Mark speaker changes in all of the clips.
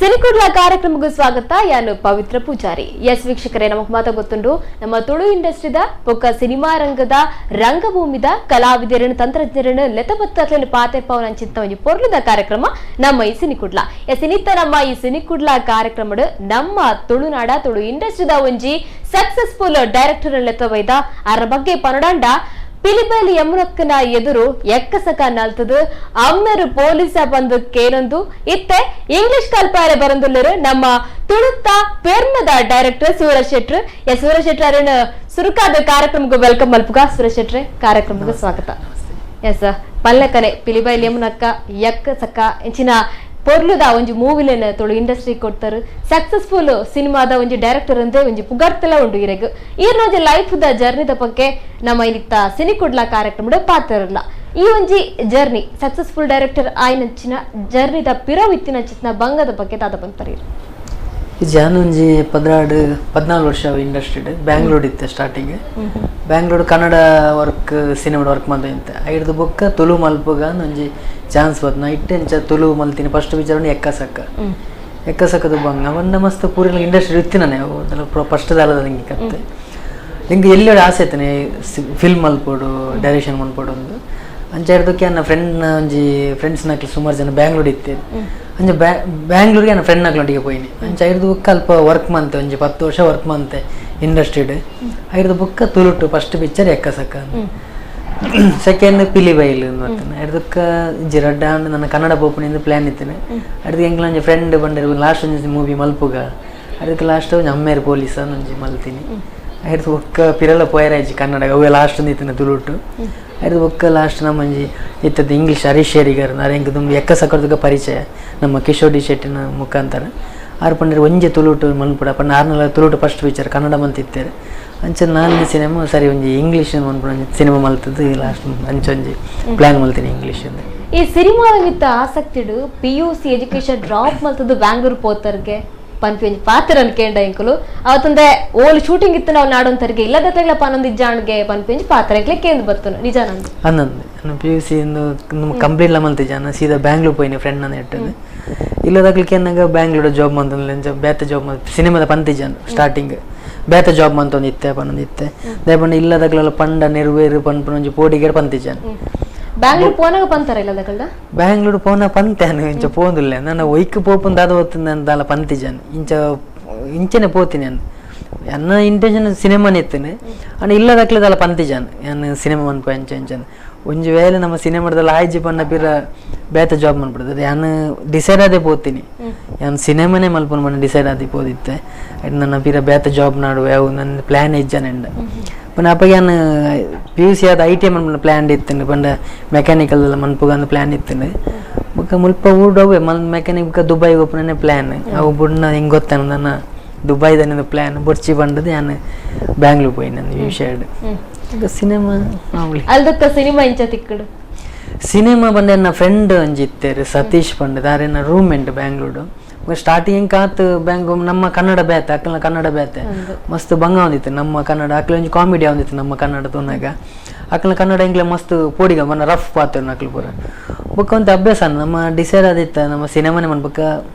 Speaker 1: ಸಿನಿಕುಡ್ಲ ಕಾರ್ಯಕ್ರಮಕ್ಕೆ ಸ್ವಾಗತ. ಯಾನು ಪವಿತ್ರ ಪೂಜಾರಿ. ಎಸ್ ವೀಕ್ಷಕರೇ, ನಮಗ್ ಮಾತ ಗೊತ್ತುಂಡು, ನಮ್ಮ ತುಳು ಇಂಡಸ್ಟ್ರಿದ ಬೊಕ್ಕ ಸಿನಿಮಾ ರಂಗದ ರಂಗಭೂಮಿದ ಕಲಾವಿದರನ್ನು ತಂತ್ರಜ್ಞರನ್ನು ಲೆತಬತ್ತಲೆ ಪಾತೆರ್ಪವನ ಅಂಚಿತ್ತ ಒಂಜಿ ಪೊರ್ಲುದ ಕಾರ್ಯಕ್ರಮ ನಮ್ಮ ಈ ಸಿನಿಕುಡ್ಲ. ಎಸ್ ಇನಿತ್ತ ನಮ್ಮ ಈ ಸಿನಿಕುಡ್ಲ ಕಾರ್ಯಕ್ರಮಡ್ ನಮ್ಮ ತುಳುನಾಡ ತುಳು ಇಂಡಸ್ಟ್ರಿದ ಒಂಜಿ ಸಕ್ಸಸ್ಫುಲ್ ಡೈರೆಕ್ಟರ್ ಲೆತ್ತವೈದ ಅರ ಬಗ್ಗೆ ಪನಡಾಂಡ ಪಿಲಿಬೈಲು ಯಮುನಕ್ಕನ ಎದುರು ಎಕ್ಕಸಕ ನಲ್ತದು ಅಮ್ಮೆರು ಪೊಲೀಸ ಬಂದು ಕೇನೊಂದು ಇತ್ತೆ ಇಂಗ್ಲಿಷ್ ಕಲ್ಪಾರೆ ಬರಂದುಲ್ಲರು ನಮ್ಮ ತುಳುತ್ತ ಪೆರ್ಮದ ಡೈರೆಕ್ಟರ್ ಸೂರಜ್ ಶೆಟ್ರು. ಎಸ್ ಸೂರಜ್ ಶೆಟ್ರು ಅರಣ ಸುರುಕಾದ ಕಾರ್ಯಕ್ರಮಕ್ಕೆ welcome ಮಲ್ಪುಗ. ಸೂರಜ್ ಶೆಟ್ರೆ, ಕಾರ್ಯಕ್ರಮಕ್ಕೆ ಸ್ವಾಗತ. ಎಸ್ ಪಲ್ಲಕನೆ ಪಿಲಿಬೈಲು ಯಮುನಕ್ಕ ಎಕ್ಕಸಕ ಇಂಚಿನ ಪೊರ್ಲುದ ಒಂಜಿ ಮೂವಿಲೆನ ತುಳು ಇಂಡಸ್ಟ್ರಿ ಕೊಡ್ತಾರೆ. ಸಕ್ಸಸ್ಫುಲ್ ಸಿನಿಮಾದ ಒಂಜಿ ಡೈರೆಕ್ಟರ್ ಅಂದೆ ಒಂಜಿ ಪುಗರ್ತಲ ಉಂಡು ಇರೆಗ್. ಈರ್ನ ಒಂಜಿ ಲೈಫ್ the ಜರ್ನಿದ ಬಗ್ಗೆ ನಮ್ಮ ಇನಿತ್ತ ಸಿನಿಕುಡ್ಲ ಕಾರ್ಯಕ್ರಮದ ಪಾತ್ರರಲ್ಲ. ಈ ಒಂಜಿ journey successful director ಆಯ್ನಂಚಿನ ಜರ್ನಿದ ಪಿರವಿತ್ತಿನ ಚಿತ್ನ ಬಂಗದ ಬಗ್ಗೆ ದಾದ ಬಂತಾರೆ?
Speaker 2: ಜಾನ್ ಒಂಜಿ 14 ವರ್ಷ ಇಂಡಸ್ಟ್ರಿ ಬ್ಯಾಂಗ್ಳೂರ್ ಇತ್ತೆ. Starting Bangalore Kannada work cinema work ಮಂತ ಐಡ್ದು ಬೊಕ್ಕ ತುಳು ಮಲ್ಪುಗ ಒಂಜಿ ಚಾನ್ಸ್ ಬತ್ ನಾ ಇಟ್ಟೆಂಚ ತುಳು ಮಲ್ತೀನಿ. ಫಸ್ಟ್ ವಿಚಾರ ಎಕ್ಕಸಕ್ಕ ಎಕ್ಕಸಕ್ಕದ ಬಂಗ ಅವನ್ನ ಮಸ್ತ್ ಪೂರ ಇಂಡಸ್ಟ್ರಿ ಇತ್ತಿನಾನೆ ಫಸ್ಟ್ ದಾಲದ ಹಿಂಗೆ ಕತ್ತೆ. ಹಿಂಗೆ ಎಲ್ಲಿ ಆಸೆ ಐತನೆ ಫಿಲ್ಮ್ ಮಲ್ಪೋಡು, ಡೈರೆಕ್ಷನ್ ಮಲ್ಪೋಡು ಒಂದು ಅಂಚ ಹಿಡ್ದಕ್ಕೆ. ನನ್ನ ಫ್ರೆಂಡ್ನ ಒಂಜಿ ಫ್ರೆಂಡ್ಸ್ ನಕ್ಲಿ ಸುಮಾರು ಜನ ಬ್ಯಾಂಗ್ಳೂರ್ ಇತ್ತೆ. ಅಂಚ ಬ್ಯಾಂಗ್ಳೂರಿಗೆ ನನ್ನ ಫ್ರೆಂಡ್ ನಕ್ಲೊಟ್ಟಿಗೆ ಪೋಯಿನಿ. ಅಂಚ ಐಡ್ದು ಬೊಕ್ಕ ಅಲ್ಪ ವರ್ಕ್ ಮಂತೆ, ಒಂಜಿ 10 ವರ್ಷ ವರ್ಕ್ ಮಂತೆ ಇಂಡಸ್ಟ್ರಿಡ್. ಐಡ್ದು ಬೊಕ್ಕ ತುಳುಟು ಫಸ್ಟ್ ಪಿಕ್ಚರ್ ಎಕ್ಕಸಕ್ಕ, ಸೆಕೆಂಡ್ ಪಿಲಿಬೈಲ್ ಬರ್ತಾನೆ. ಐಡ್ದಕ್ಕ ಜಿರಡ್ಡ ನನ್ನ ಕನ್ನಡ ಪೋಪುನಿಂದ ಪ್ಲ್ಯಾನ್ ಇತ್ತೇನೆ. ಅಡ್ದು ಎಂಕ್ಲ ಒಂಜಿ ಫ್ರೆಂಡ್ ಬಂದಿರು, ಲಾಸ್ಟ್ ಒಂಜಿ ಮೂವಿ ಮಲ್ಪುಗ. ಅದಕ್ಕೆ ಲಾಸ್ಟ್ ಒಂಜಿ ಅಮ್ಮೇರು ಪೊಲೀಸ್ ಒಂಜಿ ಮಲ್ತೀನಿ. ಐಡ್ದು ಬೊಕ್ಕ ಪಿರಲ ಪೋಯರಾಜಿ ಕನ್ನಡ ಅವೇ ಲಾಸ್ಟ್ ಒಂದು ಇತ್ತಿನ ತುಳುಟು. ಐಡ್ದು ಬೊಕ್ಕ ಲಾಸ್ಟ್ ನಮ್ಮಂಜಿ ಇತ್ತದ್ದು ಇಂಗ್ಲೀಷ್ ಹರೀಶ್ ಶೇರಿಗರ್ ನಾರು ಎಂಕ್ ತುಂಬ ಎಕ್ಕ ಸಕರ್ದಕ ಪರಿಚಯ ನಮ್ಮ ಕಿಶೋರ್ ಡಿ ಶೆಟ್ಟಿನ ಮುಖಾಂತರ. ಆರು ಪಂಡರು ಒಂಜಿ ತುಳುಟು ಮಲ್ಪುಡ ಪಂಡ ಆರ್ನಲ ತುಳುಟು ಫಸ್ಟ್ ಪಿಕ್ಚರ್ ಕನ್ನಡ ಮಂತಿತ್ತೇರು. ಅಂಚ ನಾಲ್ನೇ ಸಿನಿಮಾ ಸರಿ ಒಂಜಿ ಇಂಗ್ಲೀಷ್ ಮನ್ಪುಡ ಒಂಜಿ ಸಿನಿಮಾ ಮಲ್ತದ್ದು ಲಾಸ್ಟ್. ಅಂಚ ಒಂಜಿ ಪ್ಲ್ಯಾನ್ ಮಲ್ತೀನಿ ಇಂಗ್ಲೀಷ್.
Speaker 1: ಈ ಸಿನಿಮಾದ ಮಿತ್ತ ಆಸಕ್ತಿಡು PUC education drop ಮಲ್ತದ್ದು ಬ್ಯಾಂಗ್ಳೂರ್ ಪೋತರ್ಗೆ ಪನ್ಪಿ ಒಂಜಿ ಪಾತ್ರ ಅನ್ಕೇಂಡ ಇಂಕುಲು. ಅವತ್ತಂದೆ ಓಲ್ ಶೂಟಿಂಗ್ ಇತ್ತು ನಾವು ನಾಡೊಂತರ್ಗೆ ಇಲ್ಲದತ್ತೆಗ್ಲ ಪನೊಂದು ಇಜ್ಜಾಣ್ಗೆ ಪನ್ಪಿ ಒಂಜಿ ಪಾತ್ರ ಎಂಕ್ಲೆ ಕೇಂದ್ ಬತ್ತನು. ನಿಜ ನಂದು?
Speaker 2: ಅನ್ನಂದು ನಾನು PUC ನಮ್ಮ ಕಂಪ್ಲೀಟ್ ಮಲ್ತಿದ್ದೆ. ನಾನು ಸೀದಾ ಬ್ಯಾಂಗ್ಳೂರ್ ಪೋಯಿನಿ ಫ್ರೆಂಡ್ ನನ್ನ ಇಟ್ಟದ್ದು. ಇಲ್ಲದಾಗ್ಲಿಕ್ಕೆ ಏನಾಗ ಬ್ಯಾಂಗ್ಳೂರ್ ಜಾಬ್ ಮಂತಂದ್ರೆ ಬೇತೆ ಜಾಬ್ ಸಿನಿಮಾದ ಪಂತಿಜಾನ್. ಸ್ಟಾರ್ಟಿಂಗ್ ಬೇತೆ ಜಾಬ್ ಮಂತೊಂದು ಇತ್ತೆ ಪನ್ನೊಂದು ಇತ್ತೆ ದೇಪಂಡ ಇಲ್ಲದಾಗ್ಲೆಲ್ಲ ಪಂಡ ನೆರವೇರು ಪನ್ಪುನ ಒಂಜಿ ಪೋಡಿಗೆ ಪಂತಿಜಾನ್.
Speaker 1: ಬ್ಯಾಂಗ್ಳೂರ್ ಪೋನಾಗ ಪಂತಾರ ಇಲ್ಲದಗಲ್ದ?
Speaker 2: ಬ್ಯಾಂಗ್ಳೂರ್ ಪೋನ ಪಂತೆ ಇಂಚ ಪೋಂದುಲ್ಲೆ. ನಾನು ಒಯ್ಕ್ ಪೋಪುನ್ ದಾದ ಹೊತ್ತುಂದ ದಾಲ ಪಂತಿಜಾನ್. ಇಂಚ ಇಂಚನೆ ಪೋತೀನಿ ನಾನು. ಎನ್ನ ಇಂಟೆನ್ಷನ್ ಸಿನಿಮಾನೇ ಇತ್ತೇನೆ. ಅಂಡ ಇಲ್ಲದಕ್ಲೆ ದಾಲ ಪಂತಿಜಾನ್ ಯಾನ್ ಸಿನಿಮಾ ಮನ್ಪ ಅಂಚ ಇಂಚ. ಒಂಜಿ ವೇಳೆ ನಮ್ಮ ಸಿನಿಮಾದಲ್ಲ ಆಯ್ಜಿ ಪನ್ನ ಪಿರ ಬೇತೆ ಜಾಬ್ ಮನ್ಪುದು. ಯಾನ್ ಡಿಸೈಡ್ ಆದೇ ಪೋತೀನಿ, ಯಾನ್ ಸಿನಿಮಾನೇ ಮಲ್ಪುನ ಮನ್ನ ಡಿಸೈಡ್ ಆದಿ ಪೋದಿತ್ತೆ. ನನ್ನ ಪಿರ ಬೇತೆ ಜಾಬ್ ನಾಡುವೆ ಅವು ನನ್ನ ಪ್ಲ್ಯಾನ್ ಇಜ್ಜಾನೆಂಡ ಪಂಡ. ಅಪ್ಪಗೆ ಯಾನ್ PUC ಆದ I T I ಮನ್ಪುನ plan ಇತ್ತೇನೆ. ಪಂಡ ಮೆಕ್ಯಾನಿಕಲ್ ಮನ್ಪುಗ ಪ್ಲ್ಯಾನ್ ಇತ್ತೇನೆ. ಬೊಕ್ಕ ಮುಲ್ಪ ಊಡು ಅವೇ ಮಲ್ ಮೆಕ್ಯಾನಿಕ್ ಬೊಕ್ಕ ದುಬೈಗೆ ಒಪ್ಪುನೇ ಪ್ಲ್ಯಾನ್. ಅವು ಬುಡ್ನ ಹಿಂಗೆ ಗೊತ್ತಾನ ನನ್ನ ದುಬೈದ ಪ್ಲ್ಯಾನ್ ಬೊಡ್ಚಿ ಬಂದದ್ದು. ಯಾನ್ ಬ್ಯಾಂಗ್ಳೂರ್ ಪೋಯಿ ನನ್ನ ವಿಷಯ ಸಿನಿಮಾ ಮಾಮೂಲಿ.
Speaker 1: ಅಲ್ದಕ್ಕ ಸಿನಿಮಾ ಇಂಚ ತಿಕ್ಕಡು?
Speaker 2: ಸಿನಿಮಾ ಬಂದ ನನ್ನ ಫ್ರೆಂಡ್ ಒಂಜಿ ಇತ್ತೇರು ಸತೀಶ್ ಪಂಡ ದಾರೆನ ರೂಮ್ಮೇಟ್ ಬ್ಯಾಂಗ್ಳೂರು. ಸ್ಟಾರ್ಟಿಂಗ್ ಕಾತ್ ಬ್ಯಾಂಗ್ ನಮ್ಮ ಕನ್ನಡ ಬೇತೆ, ಅಕ್ಕನ ಕನ್ನಡ ಬೇತೆ, ಮಸ್ತ್ ಬಂಗ ಒಂದಿತ್ತು ನಮ್ಮ ಕನ್ನಡ. ಅಕ್ಲ ಒಂಜಿ ಕಾಮಿಡಿ ಒಂದಿತ್ತು ನಮ್ಮ ಕನ್ನಡ ತೋನಾಗ. ಅಕ್ಕನ ಕನ್ನಡ ಇಂಗ್ಲ ಮಸ್ತ್ ಪೋಡಿಗ ಮನ್ನ ರಫ್ ಪಾತ್ರ ಅಕ್ಲು ಪೂರ. ಬೊಕ್ಕ ಒಂತ ಅಭ್ಯಾಸ ನಮ್ಮ ಡಿಸೈಡ್ ಆದಿತ್ತ ನಮ್ಮ ಸಿನಿಮಾನೇ ಮನ್ ಬೊಕ್ಕ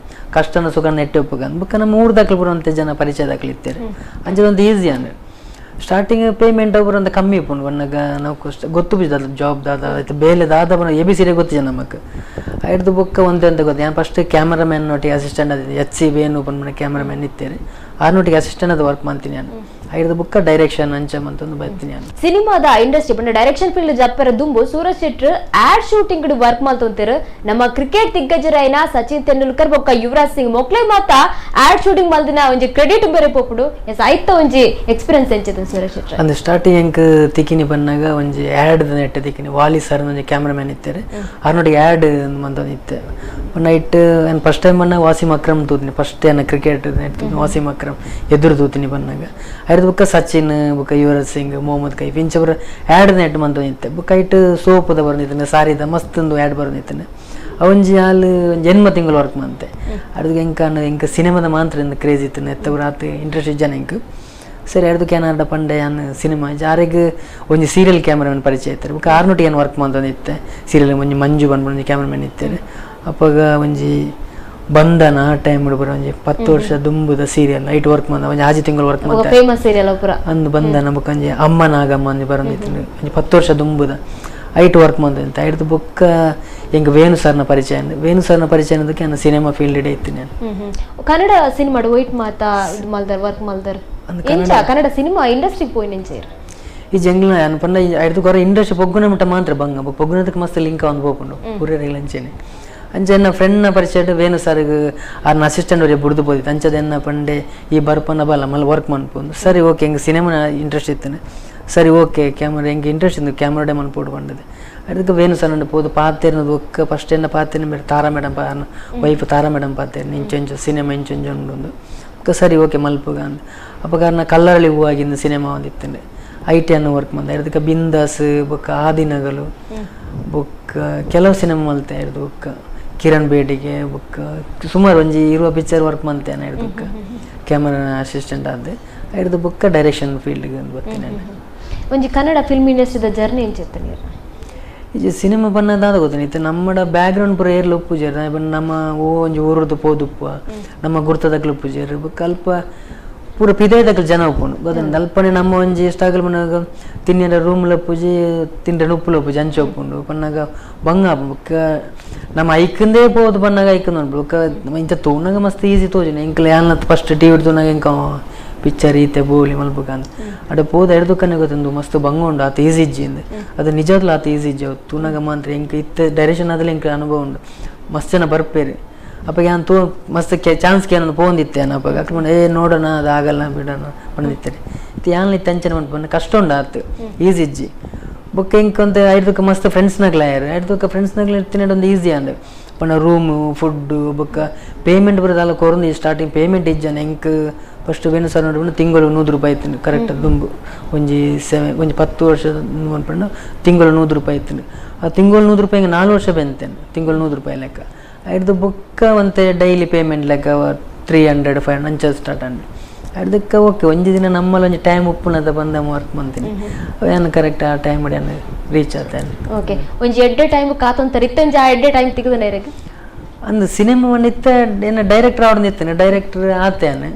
Speaker 2: ಕಷ್ಟನ ಸುಖ ನೆಟ್ಟಿ ಒಪ್ಪುಗ. ಬೊಕ್ಕ ನಮ್ಮ ಊರ್ದಾಕ್ಲು ಪೂರ ಒಂತೆ ಜನ ಪರಿಚಯದಾಕ್ಲು ಇತ್ತೇರು. ಅಂಚೆ ಒಂದು ಈಸಿ ಅಂದ್ರೆ ಸ್ಟಾರ್ಟಿಂಗ್ ಪೇಮೆಂಟ್ ಒಬ್ಬರು ಅಂತ ಕಮ್ಮಿ ಇಪ್ಪುಂಡು ಬನ್ನಾಗ ನಾವು ಗೊತ್ತು ಬಿದ್ದಲ್ಲ ಜಾಬ್ ದಾದ ಆಯ್ತು ಬೇಲೆ ದಾದ ಬನ್ನ A B C ಗೊತ್ತಿದೆ ನಮಕ್. ಐಡ್ದು ಬೊಕ್ಕ ಒಂತೆ ಅಂತ ಗೊತ್ತು. ನಾನು ಫಸ್ಟ್ ಕ್ಯಾಮರಾಮ್ಯಾನ್ ನೋಟಿಗೆ ಅಸಿಸ್ಟೆಂಟ್ ಆದಿದ್ದೆ. ಎಚ್ ಸಿ ಬೇನು ಪನ್ಪುನ ಕ್ಯಾಮರಾಮ್ಯಾನ್ ಇತ್ತೇನೆ. ಆ ನೋಟಿಗೆ ಅಸಿಸ್ಟೆಂಟ್ ಅದು ವರ್ಕ್ ಮಾಡ್ತೀನಿ ನಾನು. ಐಡ್ದು ಬೊಕ್ಕ ಡೈರೆಕ್ಷನ್ ಅಂಚ ಮಂತೊಂದು ಬರ್ತೀನಿ ನಾನು.
Speaker 1: ಸಿನಿಮಾದ ಇಂಡಸ್ಟ್ರಿ ಪಂಡ ಡೈರೆಕ್ಷನ್ ಫೀಲ್ಡ್ ಜಪ್ಪರ ದುಂಬು ಸೂರಜ್ ಶೆಟ್ರು add shooting work ಮಲ್ತೊಂತೇರು. ನಮ್ಮ ಕ್ರಿಕೆಟ್ ದಿಗ್ಗಜರಾಯಿನ ಸಚಿನ್ ತೆಂಡೂಲ್ಕರ್ ಬೊಕ್ಕ ಯುವರಾಜ್ ಸಿಂಗ್ ಮೊಕ್ಲೆ ಮಾತ ಆಡ್ ಶೂಟಿಂಗ್ ಮಲ್ದಿನ ಒಂಜಿ ಕ್ರೆಡಿಟ್ ಬೇರೆ ಪೋಪುಡು. ಎಸ್ ಐತ ಒಂಜಿ ಎಕ್ಸ್ಪೀರಿಯನ್ಸ್ ಎಂಚಿದ ಸೂರಜ್ ಶೆಟ್ರು?
Speaker 2: ಅಂದ್ರೆ ಸ್ಟಾರ್ಟಿಂಗ್ ಎಂಕ್ ತಿಕ್ಕಿನಿ ಬನ್ನಾಗ ಒಂಜಿ ಆ್ಯಡ್ ನೆಟ್ ತಿಕ್ಕಿನಿ. ವಾಲಿ ಸರ್ ಒಂಜಿ ಕ್ಯಾಮ್ರಾಮ್ಯಾನ್ ಇತ್ತೇರೆ. ಆರ್ನೊಟ್ಟಿಗೆ ಆ್ಯಡ್ ಮಂತೊಂದು ಇತ್ತೆ. ನೈಟ್ ನಾನು first time ಬನ್ನಾಗ Wasim Akram ತೂತೀನಿ. First ಏನ ಕ್ರಿಕೆಟ್ ನೆಟ್ ವಾಸಿಮ್ ಅಕ್ರಮ್ ಎದುರು ತೂತೀನಿ ಬನ್ನಾಗ. ಐದು ಬೊಕ್ಕ ಸಚಿನ್ ಬೊಕ್ಕ ಯುವರಾಜ್ ಸಿಂಗ್, ಮೊಹಮ್ಮದ್ ಕೈಫ್ ಇಂಚ ಬರ ಆ್ಯಡ್ ನೆಟ್ ಮಂತೊಂದು ಇತ್ತೆ. ಬೊಕ್ಕ ಐಟ್ ಸೋಪುದ ಬರ್ನಿತ್ತನೆ, ಸಾರಿದ ಮಸ್ತ್ ಒಂದು ಆ್ಯಡ್ ಬರ್ನಿತ್ತನೆ. ಒಂಜಿ ಆಲ್ ಒಂಜಿ 8 ತಿಂಗಳು ವರ್ಕ್ ಮಂತೆ. ಅಡ್ದು ಎಂಕ ಎಂಕ್ ಸಿನಿಮಾದ ಮಾತ್ರ ಕ್ರೇಜ್ ಇತ್ತು. ಎತ್ತವರ ಆತು ಇಂಟ್ರೆಸ್ಟ್ ಇಜ್ಜಾನ ಎಂಕ್. ಸರಿ ಅಡ್ದು ಕೆನಡ ಪಂಡೆ ಯಾನ್ ಸಿನಿಮಾ ಜಾರಿಗೆ ಒಂಜಿ ಸೀರಿಯಲ್ ಕ್ಯಾಮ್ರಾಮನ್ ಪರಿಚಯ ಇತ್ತಾರೆ. ಬೊಕ್ಕ ಆರ್ನೊಟ್ಟಿಗೆ ಏನು ವರ್ಕ್ ಮಂತೊಂದು ಇತ್ತೆ ಸೀರಿಯಲ್. ಒಂಜಿ ಮಂಜು ಬಂದ್ಬಿಟ್ಟು ಒಂಜಿ ಕ್ಯಾಮ್ರಾಮನ್ ಇತ್ತೇನೆ. ಅಪ್ಪಗ ಒಂಜಿ ಬಂಧನ ಆ ಟೈಮ್ ಪೂರ ಒಂಜಿ 10 ವರ್ಷ ದುಂಬುದ serial ಐಟ್ ವರ್ಕ್ ಮಂದ ಒಂಜಿ 6 ತಿಂಗಳು ವರ್ಕ್ ಮಂದ
Speaker 1: ಫೇಮಸ್ ಸೀರಿಯಲ್ ಪೂರ
Speaker 2: ಅಂದು ಬಂಧನ ಬೊಕ್ಕ ಒಂಜಿ ಅಮ್ಮ ನಾಗಮ್ಮ ಅಂದು ಬರಂದಿತ್ತು ಒಂಜಿ 10 ವರ್ಷ ದುಂಬುದ ಐಟ್ ವರ್ಕ್ ಮಂದ ಐಡ್ದು ಬೊಕ್ಕ ಎಂಕ್ ವೇಣು ಸರ್ನ ಪರಿಚಯ ವೇಣು ಸರ್ನ ಪರಿಚಯ ಅನ್ನೋದಕ್ಕೆ ನಾನು ಸಿನಿಮಾ ಫೀಲ್ಡ್ ಇತ್ತು ನಾನು
Speaker 1: ಕನ್ನಡ ಸಿನಿಮಾ ವೈಟ್ ಮಾತಾ ಇದು ಮಲ್ದರ್ ವರ್ಕ್ ಮಲ್ದರ್ ಎಂಚ ಕನ್ನಡ ಸಿನಿಮಾ ಇಂಡಸ್ಟ್ರಿಗೆ ಪೋಯಿ ನೆಂಚೇರ್
Speaker 2: ಈ ಜಂಗ್ಲ ಅನ್ ಪಂಡ ಐಡ್ದು ಕೊರ ಇಂಡಸ್ಟ್ರಿ ಪೊಗ್ಗುನ ಮುಟ್ಟ ಮಾತ್ರ ಬಂಗ ಪೊಗ್ಗುನದಕ್ಕೆ ಮಸ್ತ್ ಲಿಂಕ್ ಒಂದು ಪೋಪುಂಡು ಪೂರ ಅಂಚೆನೆ ಅಂಚೆ ಎನ್ನ ಫ್ರೆಂಡ್ನ ಪರಿಚಯ ವೇಣು ಸರ್ಗ್ ಆರ್ನ ಅಸಿಸ್ಟೆಂಟ್ ಅವರಿಗೆ ಬುಡ್ದು ಪೋದಿತ್ತು ಅಂಚದ ಎನ್ನ ಪಂಡೆ ಈ ಬರ್ಪನ ಬಲ್ಲ ಮಲ್ಲ ವರ್ಕ್ ಮನ್ಪೊಂದು ಸರಿ ಓಕೆ ಎಂಗೆ ಸಿನಿಮಾ ಇಂಟ್ರೆಸ್ಟ್ ಇತ್ತನೆ ಸರಿ ಓಕೆ ಕ್ಯಾಮ್ರಾ ಎಂಗೆ ಇಂಟ್ರೆಸ್ಟ್ ಇತ್ತು ಕ್ಯಾಮ್ರಾ ಮನ್ಪೋಡು ಪಂಡದೆ ಅದಕ್ಕೆ ವೇಣು ಸರ್ నుండి పోదు ಪಾತೇರಿನ ಒಕ್ಕ ಫಸ್ಟ್ ಎನ್ನ ಪಾತೇನ ಮೇಡ ತಾರಾ ಮೇಡಮ್ ವೈಫ್ ತಾರಾ ಮೇಡಮ್ ಪಾತೇರಿನ ಇಂಚೊಂಚು ಸಿನಿಮಾ ಇಂಚೊಂಚು ಉಂಡು ಒಕ್ಕ ಸರಿ ಓಕೆ ಮಲ್ಪುಗ ಅಂದ್ ಅಪ್ಪಗ ಅರ್ನ ಕಲ್ಲರಳಿ ಹೂವಾಗಿಂದ ಸಿನಿಮಾ ಒಂದಿತ್ತಂಡೆ I T ಅನ್ನು ವರ್ಕ್ ಮಂದ ಅದಕ್ಕೆ ಬಿಂದಾಸ್ ಬೊಕ್ಕ ಆದಿನಗಲು ಬೊಕ್ಕ ಕೆಲವು ಸಿನಿಮಾ ಮಲ್ತೆ ಹಿಡ್ದು ಬೊಕ್ಕ ಕಿರಣ್ ಬೇಡಿಗೆ ಬೊಕ್ಕ ಸುಮಾರು ಒಂಜಿ ಇರುವ ಪಿಕ್ಚರ್ ವರ್ಕ್ ಮಂತೇನೆ ಹಿಡ್ದು ಬೊಕ್ಕ ಕ್ಯಾಮರಾ ಅಸಿಸ್ಟೆಂಟ್ ಆದ ಹಿಡ್ದು ಬೊಕ್ಕ ಡೈರೆಕ್ಷನ್ ಫೀಲ್ಡ್ಗೆ ಬರ್ತೀನಿ.
Speaker 1: ಒಂಜಿ ಕನ್ನಡ ಫಿಲ್ಮ್ ಇಂಡಸ್ಟ್ರಿದ ಜರ್ನಿ ಎಂಚಿತ್ತು ನೀರು?
Speaker 2: ಈ ಸಿನಿಮಾ ಬನ್ನದಾದ ಗೊತ್ತೇನೆ ಇತ್ತು ನಮ್ಮಡ ಬ್ಯಾಕ್ಗ್ರೌಂಡ್ ಪೂರ ಏರ್ಲು ಉಪ್ಪುಜೇರ್ ನಮ್ಮ ಓ ಒಂಜಿ ಊರದ್ದು ಪೋದುಪ್ಪ ನಮ್ಮ ಗುರ್ತದಕ್ಲು ಉಪ್ಪುಜೇರ್ ಬೊಕ್ಕ ಅಲ್ಪ ಪೂರ ಪಿದಯದಕ್ಲು ಜನ ಉಪ್ಪುಂಡು ಗೊತ್ತೇನೆ ಅಲ್ಪನೆ ನಮ್ಮ ಒಂಜಿ ಎಷ್ಟಾಗಲು ಪನ್ನಾಗ ತಿನ್ನಿರ ರೂಮ್ ಲಪ್ಪುಜಿ ತಿಂಡ್ರೆ ಉಪ್ಪು ಲಪ್ಪುಜಿ ಅಂಚೆ ಉಪ್ಪುಂಡು ಪನ್ನಾಗ ಬಂಗ ಬೊಕ್ಕ ನಮ್ಮ ಐಕಂದೇ ಪೋದು ಪನ್ನಾಗ ಐಕಂದು ಬೊಕ್ಕ ಇಂಚ ತೂನಾಗ ಮಸ್ತ್ ಈಸಿ ತೋಜಿನ ಎಂಕಲ್ ಯಾನ್ ಫಸ್ಟ್ ಟಿವಿ ತೂನಾಗ ಎಂಕ ಪಿಕ್ಚರ್ ಈತೆ ಬೋಲಿ ಮಲ್ಪುಗ ಅಂತ ಅಡೆ ಪೋದ ಎಡ್ದುಕ್ಕನೆ ಗೊತ್ತೊಂದು ಮಸ್ತ್ ಬಂಗ ಉಂಡು ಆತ ಈಸಿ ಇಜ್ಜಿ ಅಂದ್ ಅದು ನಿಜವಾಗ್ಲೂ ಆತ ಈಸಿ ಇಜ್ಜಿ ಅವು ತೂನಾಗ ಮಾತ್ರ ಎಂಕ್ ಇತ್ತೆ ಡೈರೆಕ್ಷನ್ ಆದಲೆ ಎಂಕ್ ಅನುಭವ ಉಂಡು ಮಸ್ತ್ ಜನ ಬರ್ಪೇರಿ ಅಪ್ಪ ಯಾನ್ ತೂ ಮಸ್ತ್ ಚಾನ್ಸ್ ಕೇನೊಂದು ಪೋಂದಿತ್ತೆ ಅಪ್ಪ ಅಕ್ಲು ಏ ನೋಡೋಣ ಅದು ಆಗಲ್ಲ ಬಿಡೋಣ ಪಂಡಿತ್ತಾರೆ ಇತ್ತು ಯಾನ್ ಇತ್ತು ಅಂಚನೆ ಮನ್ಪುನ ಕಷ್ಟ ಉಂಡು ಆತು ಈಸಿ ಇಜ್ಜಿ ಬೊಕ್ಕ ಎಂಕ್ ಒಂತೆ ಐಡ್ದುಕ್ಕ ಮಸ್ತ್ ಫ್ರೆಂಡ್ಸ್ನಾಗ್ಲ ಆಯರ್ ಐಡ್ದುಕ್ಕ ಫ್ರೆಂಡ್ಸ್ನಾಗ್ಲ ತಿನ್ನಡ ಒಂದು ಈಸಿ ಅಂಡ್ ಪಂಡ ರೂಮು ಫುಡ್ಡು ಬೊಕ್ಕ ಪೇಮೆಂಟ್ ಬರೋದಲ್ಲ ಕೊರಂದು ಸ್ಟಾರ್ಟಿಂಗ್ ಪೇಮೆಂಟ್ ಇಜ್ಜಾನೆ ಎಂಕ್ ಫಸ್ಟ್ ವೇಣು ಸರ್ ನೋಡಿಕೊಂಡು ತಿಂಗಳು 100 ರೂಪಾಯಿ ಇತ್ತು ಕರೆಕ್ಟ್ ದುಂಬು ಒಂಜಿ 7 ಒಂಜಿ 10 ವರ್ಷ ಅನ್ಪಂಡ ತಿಂಗಳು 100 ರೂಪಾಯಿ ಇತ್ತು ಆ ತಿಂಗಳು 100 ರೂಪಾಯಿ 4 ವರ್ಷ ಬೆಂತೇನೆ ತಿಂಗಳು 100 ರೂಪಾಯಿ ಲೆಕ್ಕ ಐಡ್ದು ಬೊಕ್ಕ ಒಂತೆ ಡೈಲಿ ಪೇಮೆಂಟ್ ಲೆಕ್ಕ 300 500 ಅಂಚ ಸ್ಟಾರ್ಟ್ ಅಂಡ್ ಅದಕ್ಕೆ ಓಕೆ ಒಂಜಿ ದಿನ ನಮ್ಮಲ್ಲಿ ಒಂಜಿ ಟೈಮ್ ಉಪ್ಪುನದ ಬಂದ ವರ್ಕ್ ಮಂತೀನಿ ಏನು ಕರೆಕ್ಟ್ ಆ ಟೈಮ್ ಏನು ರೀಚ್ ಆತೇನೆ.
Speaker 1: ಓಕೆ ಒಂಜಿ ಎಡ್ಡೆ ಟೈಮ್ ಕಾತೊಂತ ಇತ್ತಂಜಿ ಆ ಎಡ್ಡೆ ಟೈಮ್ ತಿಕ್ಕದನೆ ಇರಕ್ಕೆ
Speaker 2: ಅಂದು ಸಿನಿಮಾ ಇತ್ತ ಏನು ಡೈರೆಕ್ಟರ್ ಆವಡ್ದು ಡೈರೆಕ್ಟರ್ ಆತೇನೆ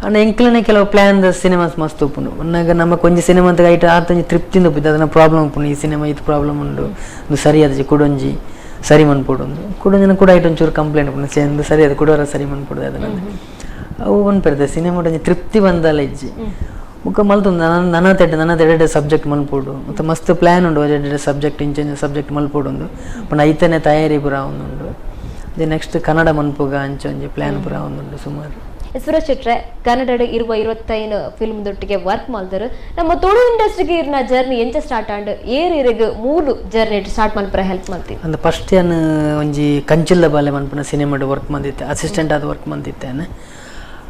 Speaker 2: ಅಣ್ಣ ಎಂಕ್ಲನೆ ಕೆಲವು ಪ್ಲ್ಯಾನ್ ಸಿನಿಮಾಸ್ ಮಸ್ತ್ ಉಪ್ಪುಂಡು ಒನ್ನಾಗ ನಮ್ಮ ಕೊಂಜಿ ಸಿನಿಮಾ ಅಂತ ಐಟ್ ಆತಂಜಿ ತೃಪ್ತಿಂದ ಉಪ್ಪಿದ್ದು ಅದನ್ನ ಪ್ರಾಬ್ಲಮ್ ಉಪ್ಪುಂಡು ಈ ಸಿನಿಮಾ ಇದು ಪ್ರಾಬ್ಲಮ್ ಉಂಡು ಇದು ಸರಿ ಅದು ಕುಡೊಂಜಿ ಸರಿ ಮನ್ಪೊಡು ಒಂದು ಕುಡೊಂಜಿನ ಕೂಡ ಐಟ್ ಒಂಚೂರು ಕಂಪ್ಲೇಂಟ್ ಉಪ್ಪುಂಡು ಚೇಂದು ಸರಿ ಅದು ಕುಡೋರ ಸರಿ ಮನ್ಪೊಡು ಅದನ್ನ ಅವು ಮನ್ಪೆರ್ದೆ ಸಿನಿಮಾ ಒಂಜಿ ತೃಪ್ತಿ ಬಂದಲ್ಲ ಇಜ್ಜಿ ಬೊಕ್ಕ ಮಲ್ತೊಂದು ನನ್ನ ತೆಡ್ಡೆ ನನ್ನ ತೆಡ್ಡೆ ಸಬ್ಜೆಕ್ಟ್ ಮಲ್ಪೊಡು ಮತ್ತು ಮಸ್ತ್ ಪ್ಲ್ಯಾನ್ ಉಂಡು ಎಡ್ಡೆ ಸಬ್ಜೆಕ್ಟ್ ಇಂಚ ಸಬ್ಜೆಕ್ಟ್ ಮಲ್ಪೊಡು ಒಂದು ಪಂಡ ಐತನೇ ತಯಾರಿ ಪೂರ ಉಂಡು ಅದೇ ನೆಕ್ಸ್ಟ್ ಕನ್ನಡ ಮನ್ಪುಗ ಅಂಚ ಒಂಜಿ ಪ್ಲ್ಯಾನ್ ಪೂರ ಉಂಡು ಸುಮಾರು.
Speaker 1: ಸುರೇಶ್ ಶೆಟ್ರೆ ಕನ್ನಡ ಇರುವ 25 ಫಿಲ್ಮ್ ದೊಟ್ಟಿಗೆ ವರ್ಕ್ ಮಾಡಿದರು ನಮ್ಮ ತುಳು ಇಂಡಸ್ಟ್ರಿಗೆ ಇರ್ನ ಜರ್ನಿ ಎಂಚ ಸ್ಟಾರ್ಟ್ ಆಂಡ್ ಏರ್ ಇರಗ್ ಮೂಲು ಜರ್ನಿ ಸ್ಟಾರ್ಟ್ ಮನ್ಪುರ ಹೆಲ್ಪ್ ಮಾಡ್ತೀವಿ.
Speaker 2: ಅಂದ್ ಫಸ್ಟ್ ಏನು ಒಂಜಿ ಕಂಚಿಲ್ದ ಬಾಲೆ ಮನ್ಪುನ ಸಿನಿಮಾಡ್ ವರ್ಕ್ ಮಂದಿತ್ತೆ ಅಸಿಸ್ಟೆಂಟ್ ಆದ ವರ್ಕ್ ಮಂದಿತ್ತೇನೆ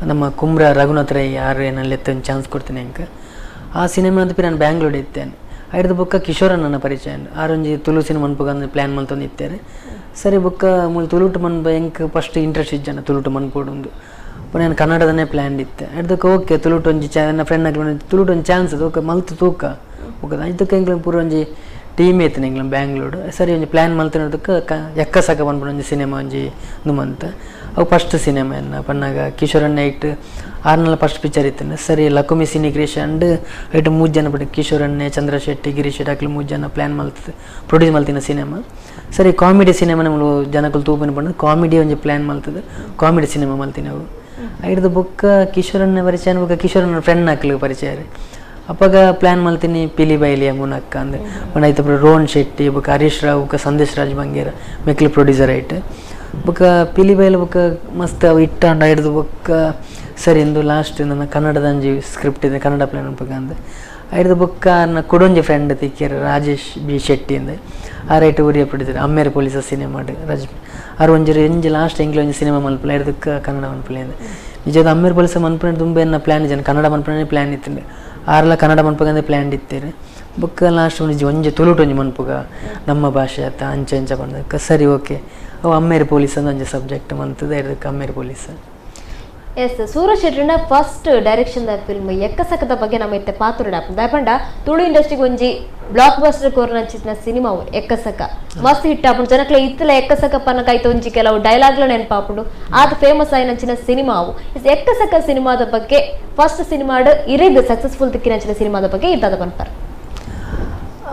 Speaker 2: ನಮ್ಮ ಕುಮ್ರ ರಘುನಾಥ್ ರೈ ಯಾರು ಏನಲ್ಲಿ ಒಂದು ಚಾನ್ಸ್ ಕೊಡ್ತೀನಿ ಅಂಕ ಆ ಸಿನಿಮಾ ಅಂತ ನಾನು ಬ್ಯಾಂಗ್ಳೂರ್ ಇತ್ತೇನೆ ಐಡ್ದು ಬೊಕ್ಕ ಕಿಶೋರಣ್ಣನ ಪರಿಚಯ ಆರೊಂಜಿ ತುಳು ಸಿನಿಮಾ ಮನ್ಪುಗ ಅಂದ್ರೆ ಪ್ಲ್ಯಾನ್ ಮಲ್ತೊಂದು ಇತ್ತೇನೆ ಸರಿ ಬೊಕ್ಕ ಮೂಲು ತುಳುಟು ಮನ್ಪ ಎಂಕ್ ಫಸ್ಟ್ ಇಂಟ್ರೆಸ್ಟ್ ಇಜ್ಜಾನ ತುಳುಟು ಮನ್ಪೊಡುಂದು ನಾನು ಕನ್ನಡದನ್ನೇ ಪ್ಲ್ಯಾನ್ ಇತ್ತೆ ಅದಕ್ಕೆ ಓಕೆ ತುಳುಟು ಒಂಜಿ ಚಾ ನನ್ನ ಫ್ರೆಂಡ್ ಆಗಿ ತುಳುಟು ಒಂದು ಚಾನ್ಸ್ ಅದು ಓಕೆ ಮಲ್ತು ತೂಕ ಓಕೆ ಇದಕ್ಕೆ ಎಂಕ್ಲ ಪೂರ ಒಂಜಿ ಟೀಮ್ ಐತೆ ಎಂಕ್ಲ ಬ್ಯಾಂಗ್ಳೂರು ಸರಿ ಒಂಜಿ ಪ್ಲ್ಯಾನ್ ಮಲ್ತಿನೋದಕ್ಕೆ ಎಕ್ಕ ಸಕ ಪನ್ಪುನ ಒಂಜಿ ಸಿನಿಮಾ ಒಂಜಿ ನುಮಂತ ಅವು ಫಸ್ಟ್ ಸಿನಿಮಾ ಎನ್ನ ಪನ್ನಾಗ ಕಿಶೋರಣ್ಣ ಐಟ್ ಆರ್ನಲ್ಲ ಫಸ್ಟ್ ಪಿಕ್ಚರ್ ಇತ್ತೇನೆ ಸರಿ ಲಕುಮಿ cine creation ಐಟ್ 3 ಜನ ಬಿಟ್ಟು ಕಿಶೋರಣ್ಣೆ ಚಂದ್ರ ಶೆಟ್ಟಿ ಗಿರೀಶ್ ಶೆಟ್ಟಿ ಅಕ್ಲು 3 ಜನ ಪ್ಲ್ಯಾನ್ ಮಲ್ತ ಪ್ರೊಡ್ಯೂಸ್ ಮಲ್ತಿನ ಸಿನಿಮಾ ಸರಿ ಕಾಮಿಡಿ ಸಿನಿಮಾ ನಮ್ಮ ಜನಕ್ಕಲು ತೂಪಿನ ಪಂಡ ಕಾಮಿಡಿ ಒಂಜಿ ಪ್ಲ್ಯಾನ್ ಮಲ್ತದೆ ಕಾಮಿಡಿ ಸಿನಿಮಾ ಮಲ್ತಿನ ಅವು ಐಡ್ದು ಬೊಕ್ಕ ಕಿಶೋರಣ್ಣ ಪರಿಚಯ ಬೊಕ್ಕ ಕಿಶೋರಣ್ಣ ಫ್ರೆಂಡ್ ಹಾಕ್ಲಿಕ್ಕೆ ಪರಿಚಯ ರೀ ಅಪ್ಪಾಗ ಪ್ಲ್ಯಾನ್ ಮಲ್ತೀನಿ ಪಿಲಿ ಬೈಲಿ ಮುನಕ್ಕ ಅಂದೆ ಪಂಡ ಐತಪ್ಪ ರೋಹನ್ ಶೆಟ್ಟಿ ಬೊಕ್ಕ ಹರೀಶ್ ರಾವ್ ಬೊಕ್ಕ ಸಂದೇಶ್ ರಾಜ್ ಬಂಗೇರ ಮೆಕ್ಲು ಪ್ರೊಡ್ಯೂಸರ್ ಐಟ್ ಬೊಕ್ಕ ಪಿಲಿ ಬೈಲಿ ಬೊಕ್ಕ ಮಸ್ತ್ ಅವು ಇಟ್ಟಾಂಡ ಹಿಡ್ದು ಬೊಕ್ಕ ಸರಿ ಇಂದು ಲಾಸ್ಟ್ ನನ್ನ ಕನ್ನಡದ ಒಂಜಿ ಸ್ಕ್ರಿಪ್ಟ್ ಇದೆ ಕನ್ನಡ ಪ್ಲ್ಯಾನ್ ಬೊಕ್ಕ ಅಂದೆ ಹಿಡ್ದು ಬೊಕ್ಕ ನನ್ನ ಕುಡೊಂಜಿ ಫ್ರೆಂಡ್ ತಿಕ್ಕಿಯರ್ ರಾಜೇಶ್ ಬಿ ಶೆಟ್ಟಿ ಅಂದೆ ಆ ರೈಟ್ ಊರಿಯ ಪ್ರೊಡ್ಯೂಸರ್ ಅಮ್ಮೇರ ಪೊಲೀಸ ಸಿನಿಮಾ ರಾಜ್ ಆರು ಒಂಜಿ ಒಂಜಿ ಲಾಸ್ಟ್ ಎಂಗ್ಲ ಒಂಜಿ ಸಿನಿಮಾ ಮನ್ಪುಲ ಹಿಡ್ದಕ್ಕೆ ಕನ್ನಡ ಮನ್ಪುಲೆ ಅಂದೆ ನಿಜದ ಅಮ್ಮೇರ ಪೊಲೀಸ ಮನ್ಪುನ ತುಂಬ ಎನ್ನ ಪ್ಲ್ಯಾನ್ ಇಜ್ಜಾನೆ ಕನ್ನಡ ಮನ್ಪುನೇ ಪ್ಲ್ಯಾನ್ ಇತ್ತು ಆರ್ಲ ಕನ್ನಡ ಮನ್ಪುಗಂದೆ ಪ್ಲ್ಯಾನ್ ಇತ್ತೇನೆ ಬೊಕ್ಕ ಲಾಸ್ಟ್ ಒಂಜಿ ಒಂಜಿ ತುಳುಟು ಒಂಜಿ ಮನ್ಪುಗ ನಮ್ಮ ಭಾಷೆ ಆತ ಅಂಚೆ ಅಂಚ ಬಂದಕ್ಕೆ ಸರಿ ಓಕೆ ಅವು ಅಮ್ಮೇರ ಪೊಲೀಸ್ ಅಂದ ಒಂಜಿ ಸಬ್ಜೆಕ್ಟ್ ಮಂತದ ಹಿಡ್ದಕ್ಕೆ ಅಮ್ಮೇರ ಪೊಲೀಸ್.
Speaker 1: S Suraj ಶೆಟ್ಟಿನ first direction the film ಎಕ್ಕಸಕದ ಬಗ್ಗೆ ನಮ್ಮ ಇತ್ತೆ ಪಾತ್ರ ದಾಪಂಡ ತುಳು ಇಂಡಸ್ಟ್ರಿಗೆ ಒಂಜಿ ಬ್ಲಾಕ್ ಬಸ್ಟರ್ ಕೋರ್ನಂಚಿನ ಸಿನಿಮಾ ಎಕ್ಕಸಕ ಮಸ್ತ್ ಹಿಟ್ ಆಪುಂಡು ಜನಕ್ಲೆ ಇತ್ತಲ ಎಕ್ಕಸಕ ಪನ್ನಕಾಯ್ತು ಒಂಜಿ ಕೆಲವು ಡೈಲಾಗ್ಲ ನೆನಪಾಪುಂಡು ಆತ ಫೇಮಸ್ ಆಯಿನಂಚಿನ ಸಿನಿಮಾ ಅವು. ಎಕ್ಕಸಕ ಸಿನಿಮಾದ ಬಗ್ಗೆ ಫಸ್ಟ್ ಸಿನಿಮಾಡ್ ಇರಿಗ್ ಸಕ್ಸಸ್ಫುಲ್ ತಿಕ್ಕಿನಂಚಿನ ಸಿನಿಮಾದ ಬಗ್ಗೆ ಇದ್ದಾದ ಪನ್ಪರ್.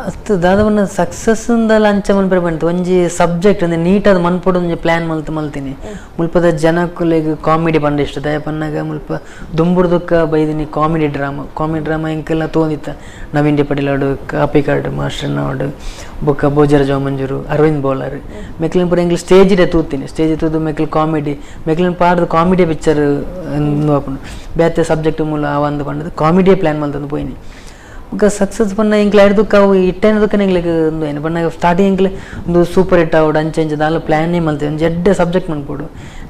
Speaker 2: ಅಷ್ಟು ದಾದವನ್ನ ಸಕ್ಸಸ್ ಅಂದಲ್ಲ ಅಂಚ ಮನ್ಪರೆ ಬಂತು ಒಂಜಿ ಸಬ್ಜೆಕ್ಟ್ ಅಂದ್ರೆ ನೀಟಾದ ಮನ್ಪೊಡು ಒಂಜಿ ಪ್ಲಾನ್ ಮಲ್ತು ಮಲ್ತೀನಿ. ಮುಲ್ಪದ ಜನಕ್ಕುಲೆಗ್ ಕಾಮಿಡಿ ಪಂಡ ಇಷ್ಟ ದಯ ಪನ್ನಾಗ ಮುಲ್ಪ ದುಂಬುರ್ದುಕ್ಕ ಬೈದಿನಿ comedy drama. Comedy drama ಎಂಕೆಲ್ಲ ತೋಂದಿತ್ತ Naveen D Patil ಆಡು, ಕಾಪಿಕಾಡ್ ಮಾಸ್ಟರ್ ನಾಡು, ಬೊಕ್ಕ ಭೋಜರಾಜ ಮಂಜೂರು, ಅರವಿಂದ್ ಬೌಲರ್ ಮೆಕ್ಲಿನ್ ಪೂರ ಎಂಕ್ಲು ಸ್ಟೇಜ್ ತೂತೀನಿ. ಸ್ಟೇಜ್ ತೂದು ಮೆಕ್ಲು ಕಾಮಿಡಿ ಮೆಕ್ಲಿನ್ ಪಾಡ್ದು ಕಾಮಿಡಿ ಪಿಕ್ಚರ್ ಬೇತೆ ಸಬ್ಜೆಕ್ಟ್ ಮೂಲ ಆವಂದು ಪಂಡದು ಕಾಮಿಡಿಯೇ ಪ್ಲಾನ್ ಮಲ್ತಂದು ಪೋಯಿನಿ. ಬೊಕ್ಕ ಸಕ್ಸಸ್ ಪನ್ನ ಎಂಕ್ಲೆ ಐಡ್ದುಕ್ಕ ಅವು ಇಟ್ಟೈನ ದುಕ್ಕ ಎಂಕ್ಲೆಗ್ ಉಂದು ಏನು ಪನ್ನಾಗ ಸ್ಟಾರ್ಟಿಂಗ್ ಎಂಕ್ಲೆ ಒಂದು ಸೂಪರ್ ಹಿಟ್ ಆವಡ್ ಅಂಚೆ ಇಂಚ ದಾಲ ಪ್ಲ್ಯಾನೇ ಮಲ್ತೆ ಒಂಜಿ ಎಡ್ಡೆ ಸಬ್ಜೆಕ್ಟ್ ಮನ್ಪೊಡು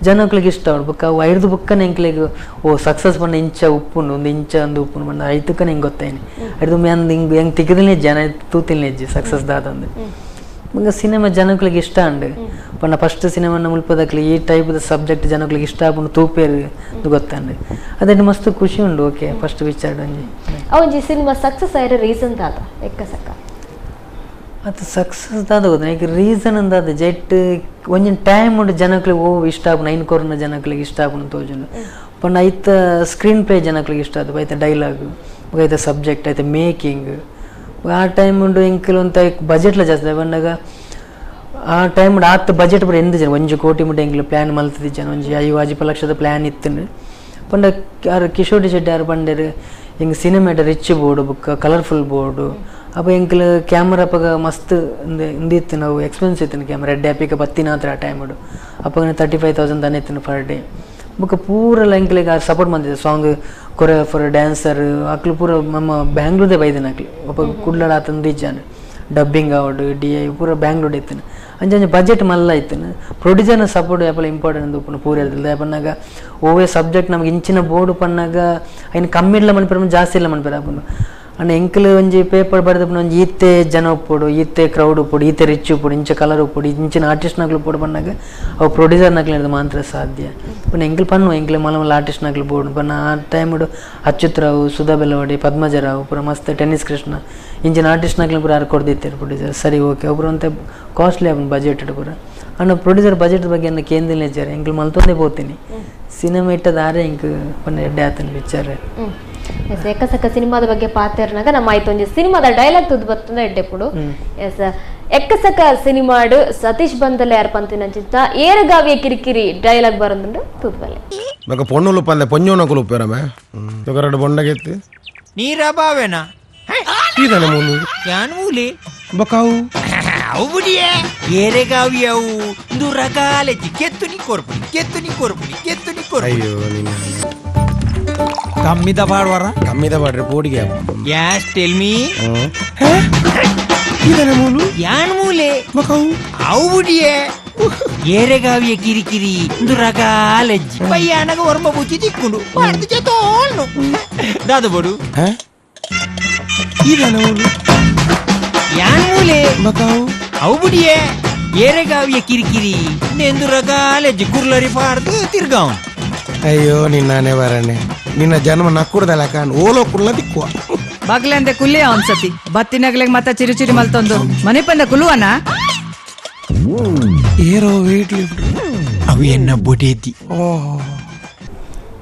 Speaker 2: ಜನಕ್ಲೆಗ್ ಇಷ್ಟ ಆವಡ್. ಬೊಕ್ಕ ಅವು ಐಡ್ದು ಬೊಕ್ಕನೆ ಎಂಕ್ಲೆಗ್ ಓ ಸಕ್ಸಸ್ ಪನ್ನ ಇಂಚ ಉಪ್ಪುಂಡು ಒಂದು ಇಂಚ ಒಂದು ಉಪ್ಪುಂಡು ಪಂಡ ಐತುಕ್ಕನೆ ಎಂಕ್ ಗೊತ್ತಾಯ್ನಿ. ಐಡ್ದು ಮ್ಯಾನ್ ಹಿಂಗ್ ಹೆಂಗೆ ತಿಕ್ಕಿದಲೇ ಜನ ತೂತಿಲ್ನೇ ಇಜ್ಜಿ ಸಕ್ಸಸ್ ದಾದಂದು. ಬೊಕ್ಕ ಸಿನಿಮಾ ಜನಕ್ಲೆಗ್ ಇಷ್ಟ ಅಂಡ್ ಪಂಡ ಫಸ್ಟ್ ಸಿನಿಮಾನ ಮುಲ್ಪದಕ್ಲೆ ಈ ಟೈಪ್ದ ಸಬ್ಜೆಕ್ಟ್ ಜನಕ್ಲೆಗ್ ಇಷ್ಟ ಆಪುಂಡು ತೂಪೇರು ಗೊತ್ತಂಡ್ ಅದೇ ಮಸ್ತ್ ಖುಷಿ ಉಂಡು. ಓಕೆ ಫಸ್ಟ್ ವಿಚಾರ ಒಂಜಿ
Speaker 1: ಒಂಜಿ ಸಿನಿಮಾ ಸಕ್ಸಸ್ ಆಯ್ರ ರೀಸನ್ ದಾದ ಎಕ್ಕಸಕ್ಕ?
Speaker 2: ಅದು ಸಕ್ಸಸ್ ದಾದ ಗೊತ್ತ ಈಗ ರೀಸನ್ ಅಂದಾದ ಜೆಟ್ ಒಂಜಿನ ಟೈಮ್ ಉಂಡು ಜನಕ್ಲೆಗ್ ಓ ಇಷ್ಟ ಆಪುಂಡು ಐನ್ ಕೊರ್ನ ಜನಕ್ಲೆಗ್ ಇಷ್ಟ ಆಪುಂಡು ತೋಜುಂಡು. ಪಂಡ ಐತ ಸ್ಕ್ರೀನ್ ಪ್ಲೇ ಜನಕ್ಲೆಗ್ ಇಷ್ಟ ಆತು, ಐತ ಡೈಲಾಗ್, ಐತ ಸಬ್ಜೆಕ್ಟ್, ಐತ ಮೇಕಿಂಗ್. ಆ ಟೈಮ್ ಉಂಡು ಎಂಕಲ್ ಒಂತ ಬಜೆಟ್ಲ ಜಾಸ್ತಿ ಪಂಡಾಗ ಆ ಟೈಮ್ ಆತ್ ಬಜೆಟ್ ಪೂರ ಎಂದ ಜನ 1 ಕೋಟಿ ಮುಟ್ಟ ಎಂಕ್ಲು ಪ್ಲ್ಯಾನ್ ಮಲ್ತದಿ ಜನ ಒಂಜಿ 50 ಲಕ್ಷದ ಪ್ಲ್ಯಾನ್ ಇತ್ತು. ಪಂಡ ಯಾರು ಕಿಶೋರ್ ಡಿ ಶೆಟ್ಟಿ ಯಾರು ಪಂಡೇರು ಎಂಕ್ ಸಿನಿಮೇಟ ರಿಚ್ ಬೋರ್ಡು ಬೊಕ್ಕ ಕಲರ್ಫುಲ್ ಬೋರ್ಡು. ಅಪ್ಪ ಎಂಕ್ಲು ಕ್ಯಾಮ್ರಾ ಅಪ್ಪಗ ಮಸ್ತ್ ಇಂದಿತ್ತು ನಾವು ಎಕ್ಸ್ಪೆನ್ಸ್ ಇತ್ತು ಕ್ಯಾಮ್ರಾ ರೆಡ್ ಆ್ಯಪಿಗೆ ಬತ್ತಿನ ಹತ್ರ ಆ ಟೈಮ್ ಅಪ್ಪಗ 35,000 ತಾನೆ ಇತ್ತು ಪರ್ ಡೇ. ಬೊಕ್ಕ ಪೂರೆಲ್ಲ ಎಂಕ್ಲೆಗ್ ಸಪೋರ್ಟ್ ಮಂತಿದ್ದೆ song choreographer dancer ಅಕ್ಲು ಪೂರ ನಮ್ಮ ಬ್ಯಾಂಗ್ಳೂರ್ದೇ ಬೈದಿನ ಅಕ್ಲು ಒಬ್ಬ ಕುಡ್ಲಡ ಆತಂದು ಇಜ್ಜಾನು ಡಬ್ಬಿಂಗ್ ಆವಡ್ ಡಿ I ಪೂರ ಬ್ಯಾಂಗ್ಳೂರ್ ಇತ್ತು. ಅಂಚೆ ಅಂಚೆ ಬಜೆಟ್ ಮಲ್ಲ ಇತ್ತು. ಪ್ರೊಡ್ಯೂಸರ್ನ ಸಪೋರ್ಟ್ ಯಾಪಲ ಇಂಪಾರ್ಟೆಂಟ್ ಉಪ್ಪುಂಡು ಪೂರ ಇರ್ತದೆ. ಪನ್ನಾಗ ಓವೇ ಸಬ್ಜೆಕ್ಟ್ ನಮ್ಗೆ ಇಂಚಿನ ಬೋರ್ಡು ಪನ್ನಾಗ ಐನ್ ಕಮ್ಮಿ ಇಲ್ಲ ಮನ್ಪೆರ ಜಾಸ್ತಿ ಇಲ್ಲ ಮನ್ಪೆರ ಆಪುಂಡು. ಅಂಡ್ ಎಂಕ್ಲು ಒಂಜಿ ಪೇಪರ್ ಬರೆದಪ್ಪನ ಒಂಜಿ ಈತೆ ಜನ ಉಪ್ಪೊಡು ಈತೆ ಕ್ರೌಡ್ ಉಪ್ಪೊಡು ಈತೆ ರಿಚ್ ಉಪ್ಪೊಡು ಇಂಚ ಕಲರ್ ಉಪ್ಪೊಡು ಇಂಚಿನ ಆರ್ಟಿಸ್ಟ್ ನಕ್ಲು ಉಪ್ಪೊಡು ಪನ್ನಾಗ ಅವು ಪ್ರೊಡ್ಯೂಸರ್ ನಕ್ಲು ಮಾತ್ರ ಸಾಧ್ಯ. ಪನ್ನ ಎಂಕ್ಲು ಪನ್ನು ಎಂಕ್ಲು ಮಲ್ಲ ಮಲ್ಲ ಆರ್ಟಿಸ್ಟ್ ನಕ್ಲು ಬೋರ್ಡು ಪನ್ನ ಆ ಟೈಮ್ ಅಚ್ಯುತ್ ರಾವ್, ಸುಧಾ ಬೆಲವಾಡಿ, ಪದ್ಮಜ ರಾವ್ ಪೂರ ಮಸ್ತ್ ಟೆನ್ನಿಸ್ ಕೃಷ್ಣ ಇಂಚಿನ ಆರ್ಟಿಸ್ಟ್ ನಕ್ಲು ಪೂರ ಯಾರು ಕೊಡ್ದಿತ್ತಾರೆ ಪ್ರೊಡ್ಯೂಸರ್. ಸರಿ ಓಕೆ ಒಬ್ಬರು ಅಂತ ಕಾಸ್ಟ್ಲಿ ಆಪುಂಡು ಬಜೆಟ್ ಪೂರ. And producer budget ಬಗ್ಗೆ ಅನ್ನ ಕೇಂದ್ರ ಇಜ್ಜಾರೆ ಎಂಕ್ಲು ಮಲ್ತೊಂದೇ ಪೋತೀನಿ ಸಿನಿಮಾ ಇಟ್ಟದಾರೆ ಎಂಕ್ ಪನ್ನ ಎಡ್ಡೆ ಆತನ ಪಿಕ್ಚರ್.
Speaker 1: ಎಸ್ ಎಕ್ಕಸಕ್ಕ ಸಿನಿಮಾದ ಬಗ್ಗೆ ಪಾತೆರ್ನಾಗ ನಮ್ಮ ಆಯ್ತು ಒಂಜಿ ಸಿನಿಮಾದ ಡೈಲಾಗ್ ತುದ್ದು ಬತ್ತಂದ ಎಡ್ಡೆಪುಡು. ಎಸ್ ಎಕ್ಕಸಕ ಸಿನಿಮಾಡು ಸತೀಶ್ ಬಂದಲೆ ಯಾರು ಪಂತಿನಂಚಿತ್ತ ಏರಗಾವಿಯ ಕಿರಿಕಿರಿ ಡೈಲಾಗ್ ಬರಂದುಂಡು ತುದ್ಬಲೆ.
Speaker 3: ಬೊಕ ಪೊಣ್ಣುಲು ಪಂದೆ ಪೊಂಜೋನಕುಲು ಉಪ್ಪೇರಮೆ ತೊಕರಡು ಬೊಂಡಗೆತ್ತಿ
Speaker 4: ನೀರಬಾವೇನಾ
Speaker 3: ಈದನ ಮೂಲು
Speaker 4: ಯಾನ್ ಮೂಲೆ
Speaker 3: ಬೊಕಾವು
Speaker 4: ಅವು ಬುಡಿಯೇ ಏರೆಗಾವಿ ಅವು ಇಂದು ರಗಾಲೆಜ್ಜಿ ಕೆತ್ತುನಿ ಕೊರ್ಪುನಿ ಕೆತ್ತುನಿ ಕೊರ್ಪುನಿ ಕೆತ್ತುನಿ ಕೊರ್ಪುನಿ.
Speaker 3: ಅಯ್ಯೋ ನಿನ್ನ
Speaker 4: ಕಮ್ಮಿದ ಪಾಡ್ವರ
Speaker 3: ಕಮ್ಮಿದ ಪಾಡ್ರೆ ಪೋಡಿಗೆ
Speaker 4: as tell me
Speaker 3: ಈದನ ಮೂಲು
Speaker 4: ಯಾನ್ ಮೂಲೆ
Speaker 3: ಬೊಕಾವು
Speaker 4: ಅವು ಬುಡಿಯೇ ಏರೆಗಾವಿಯ ಕಿರಿಕಿರಿ ಇಂದು ರಗಾಲೆಜ್ಜಿ ಪಯ್ಯಾನಗ ಒರ್ಮ ಬುಚ್ಚಿ ತಿಕ್ಕೊಂಡು ಪಾಡ್ದು ಚೇತೋಲ್ನು ದಾದ ಬಡು
Speaker 3: ಈದನ ಮೂಲು
Speaker 4: ಯಾನ್ ಮೂಲೆ
Speaker 3: ಬೊಕಾವು
Speaker 4: ಅವು ಬುಡಿಯೇ ಏರೆಗಾವಿಯ ಕಿರಿಕಿರಿ ನೆಂದು ರಗಾಲೆಜ್ಜಿ ಕುರ್ಲರಿ ಪಾಡ್ದು ತಿರ್ಗಾವನು.
Speaker 3: ಅಯ್ಯೋ ನಿನ್ನಾನೆ ಬರಣೆ ನಿನ್ನ ಜನ್ಮ ನಕ್ಕುಡ್ದಲ್ಲ ಕಾಣ್ ಓಲೋ ಕುಡ್ಲ ದಿಕ್ಕುವ
Speaker 5: ಬಗ್ಲಂದೆ ಕುಲ್ಲಿಯ ಒಂದ್ಸತಿ ಬತ್ತಿನಗ್ಲೆಗ್ ಮತ್ತ ಚಿರು ಚಿರು ಮಲ್ತೊಂದು ಮನೆ ಪಂದ ಕುಲುವನ
Speaker 3: ಏರೋ ವೇಟ್ ಲಿಫ್ಟ್
Speaker 4: ಅವು ಎನ್ನ ಬೊಡೇತಿ.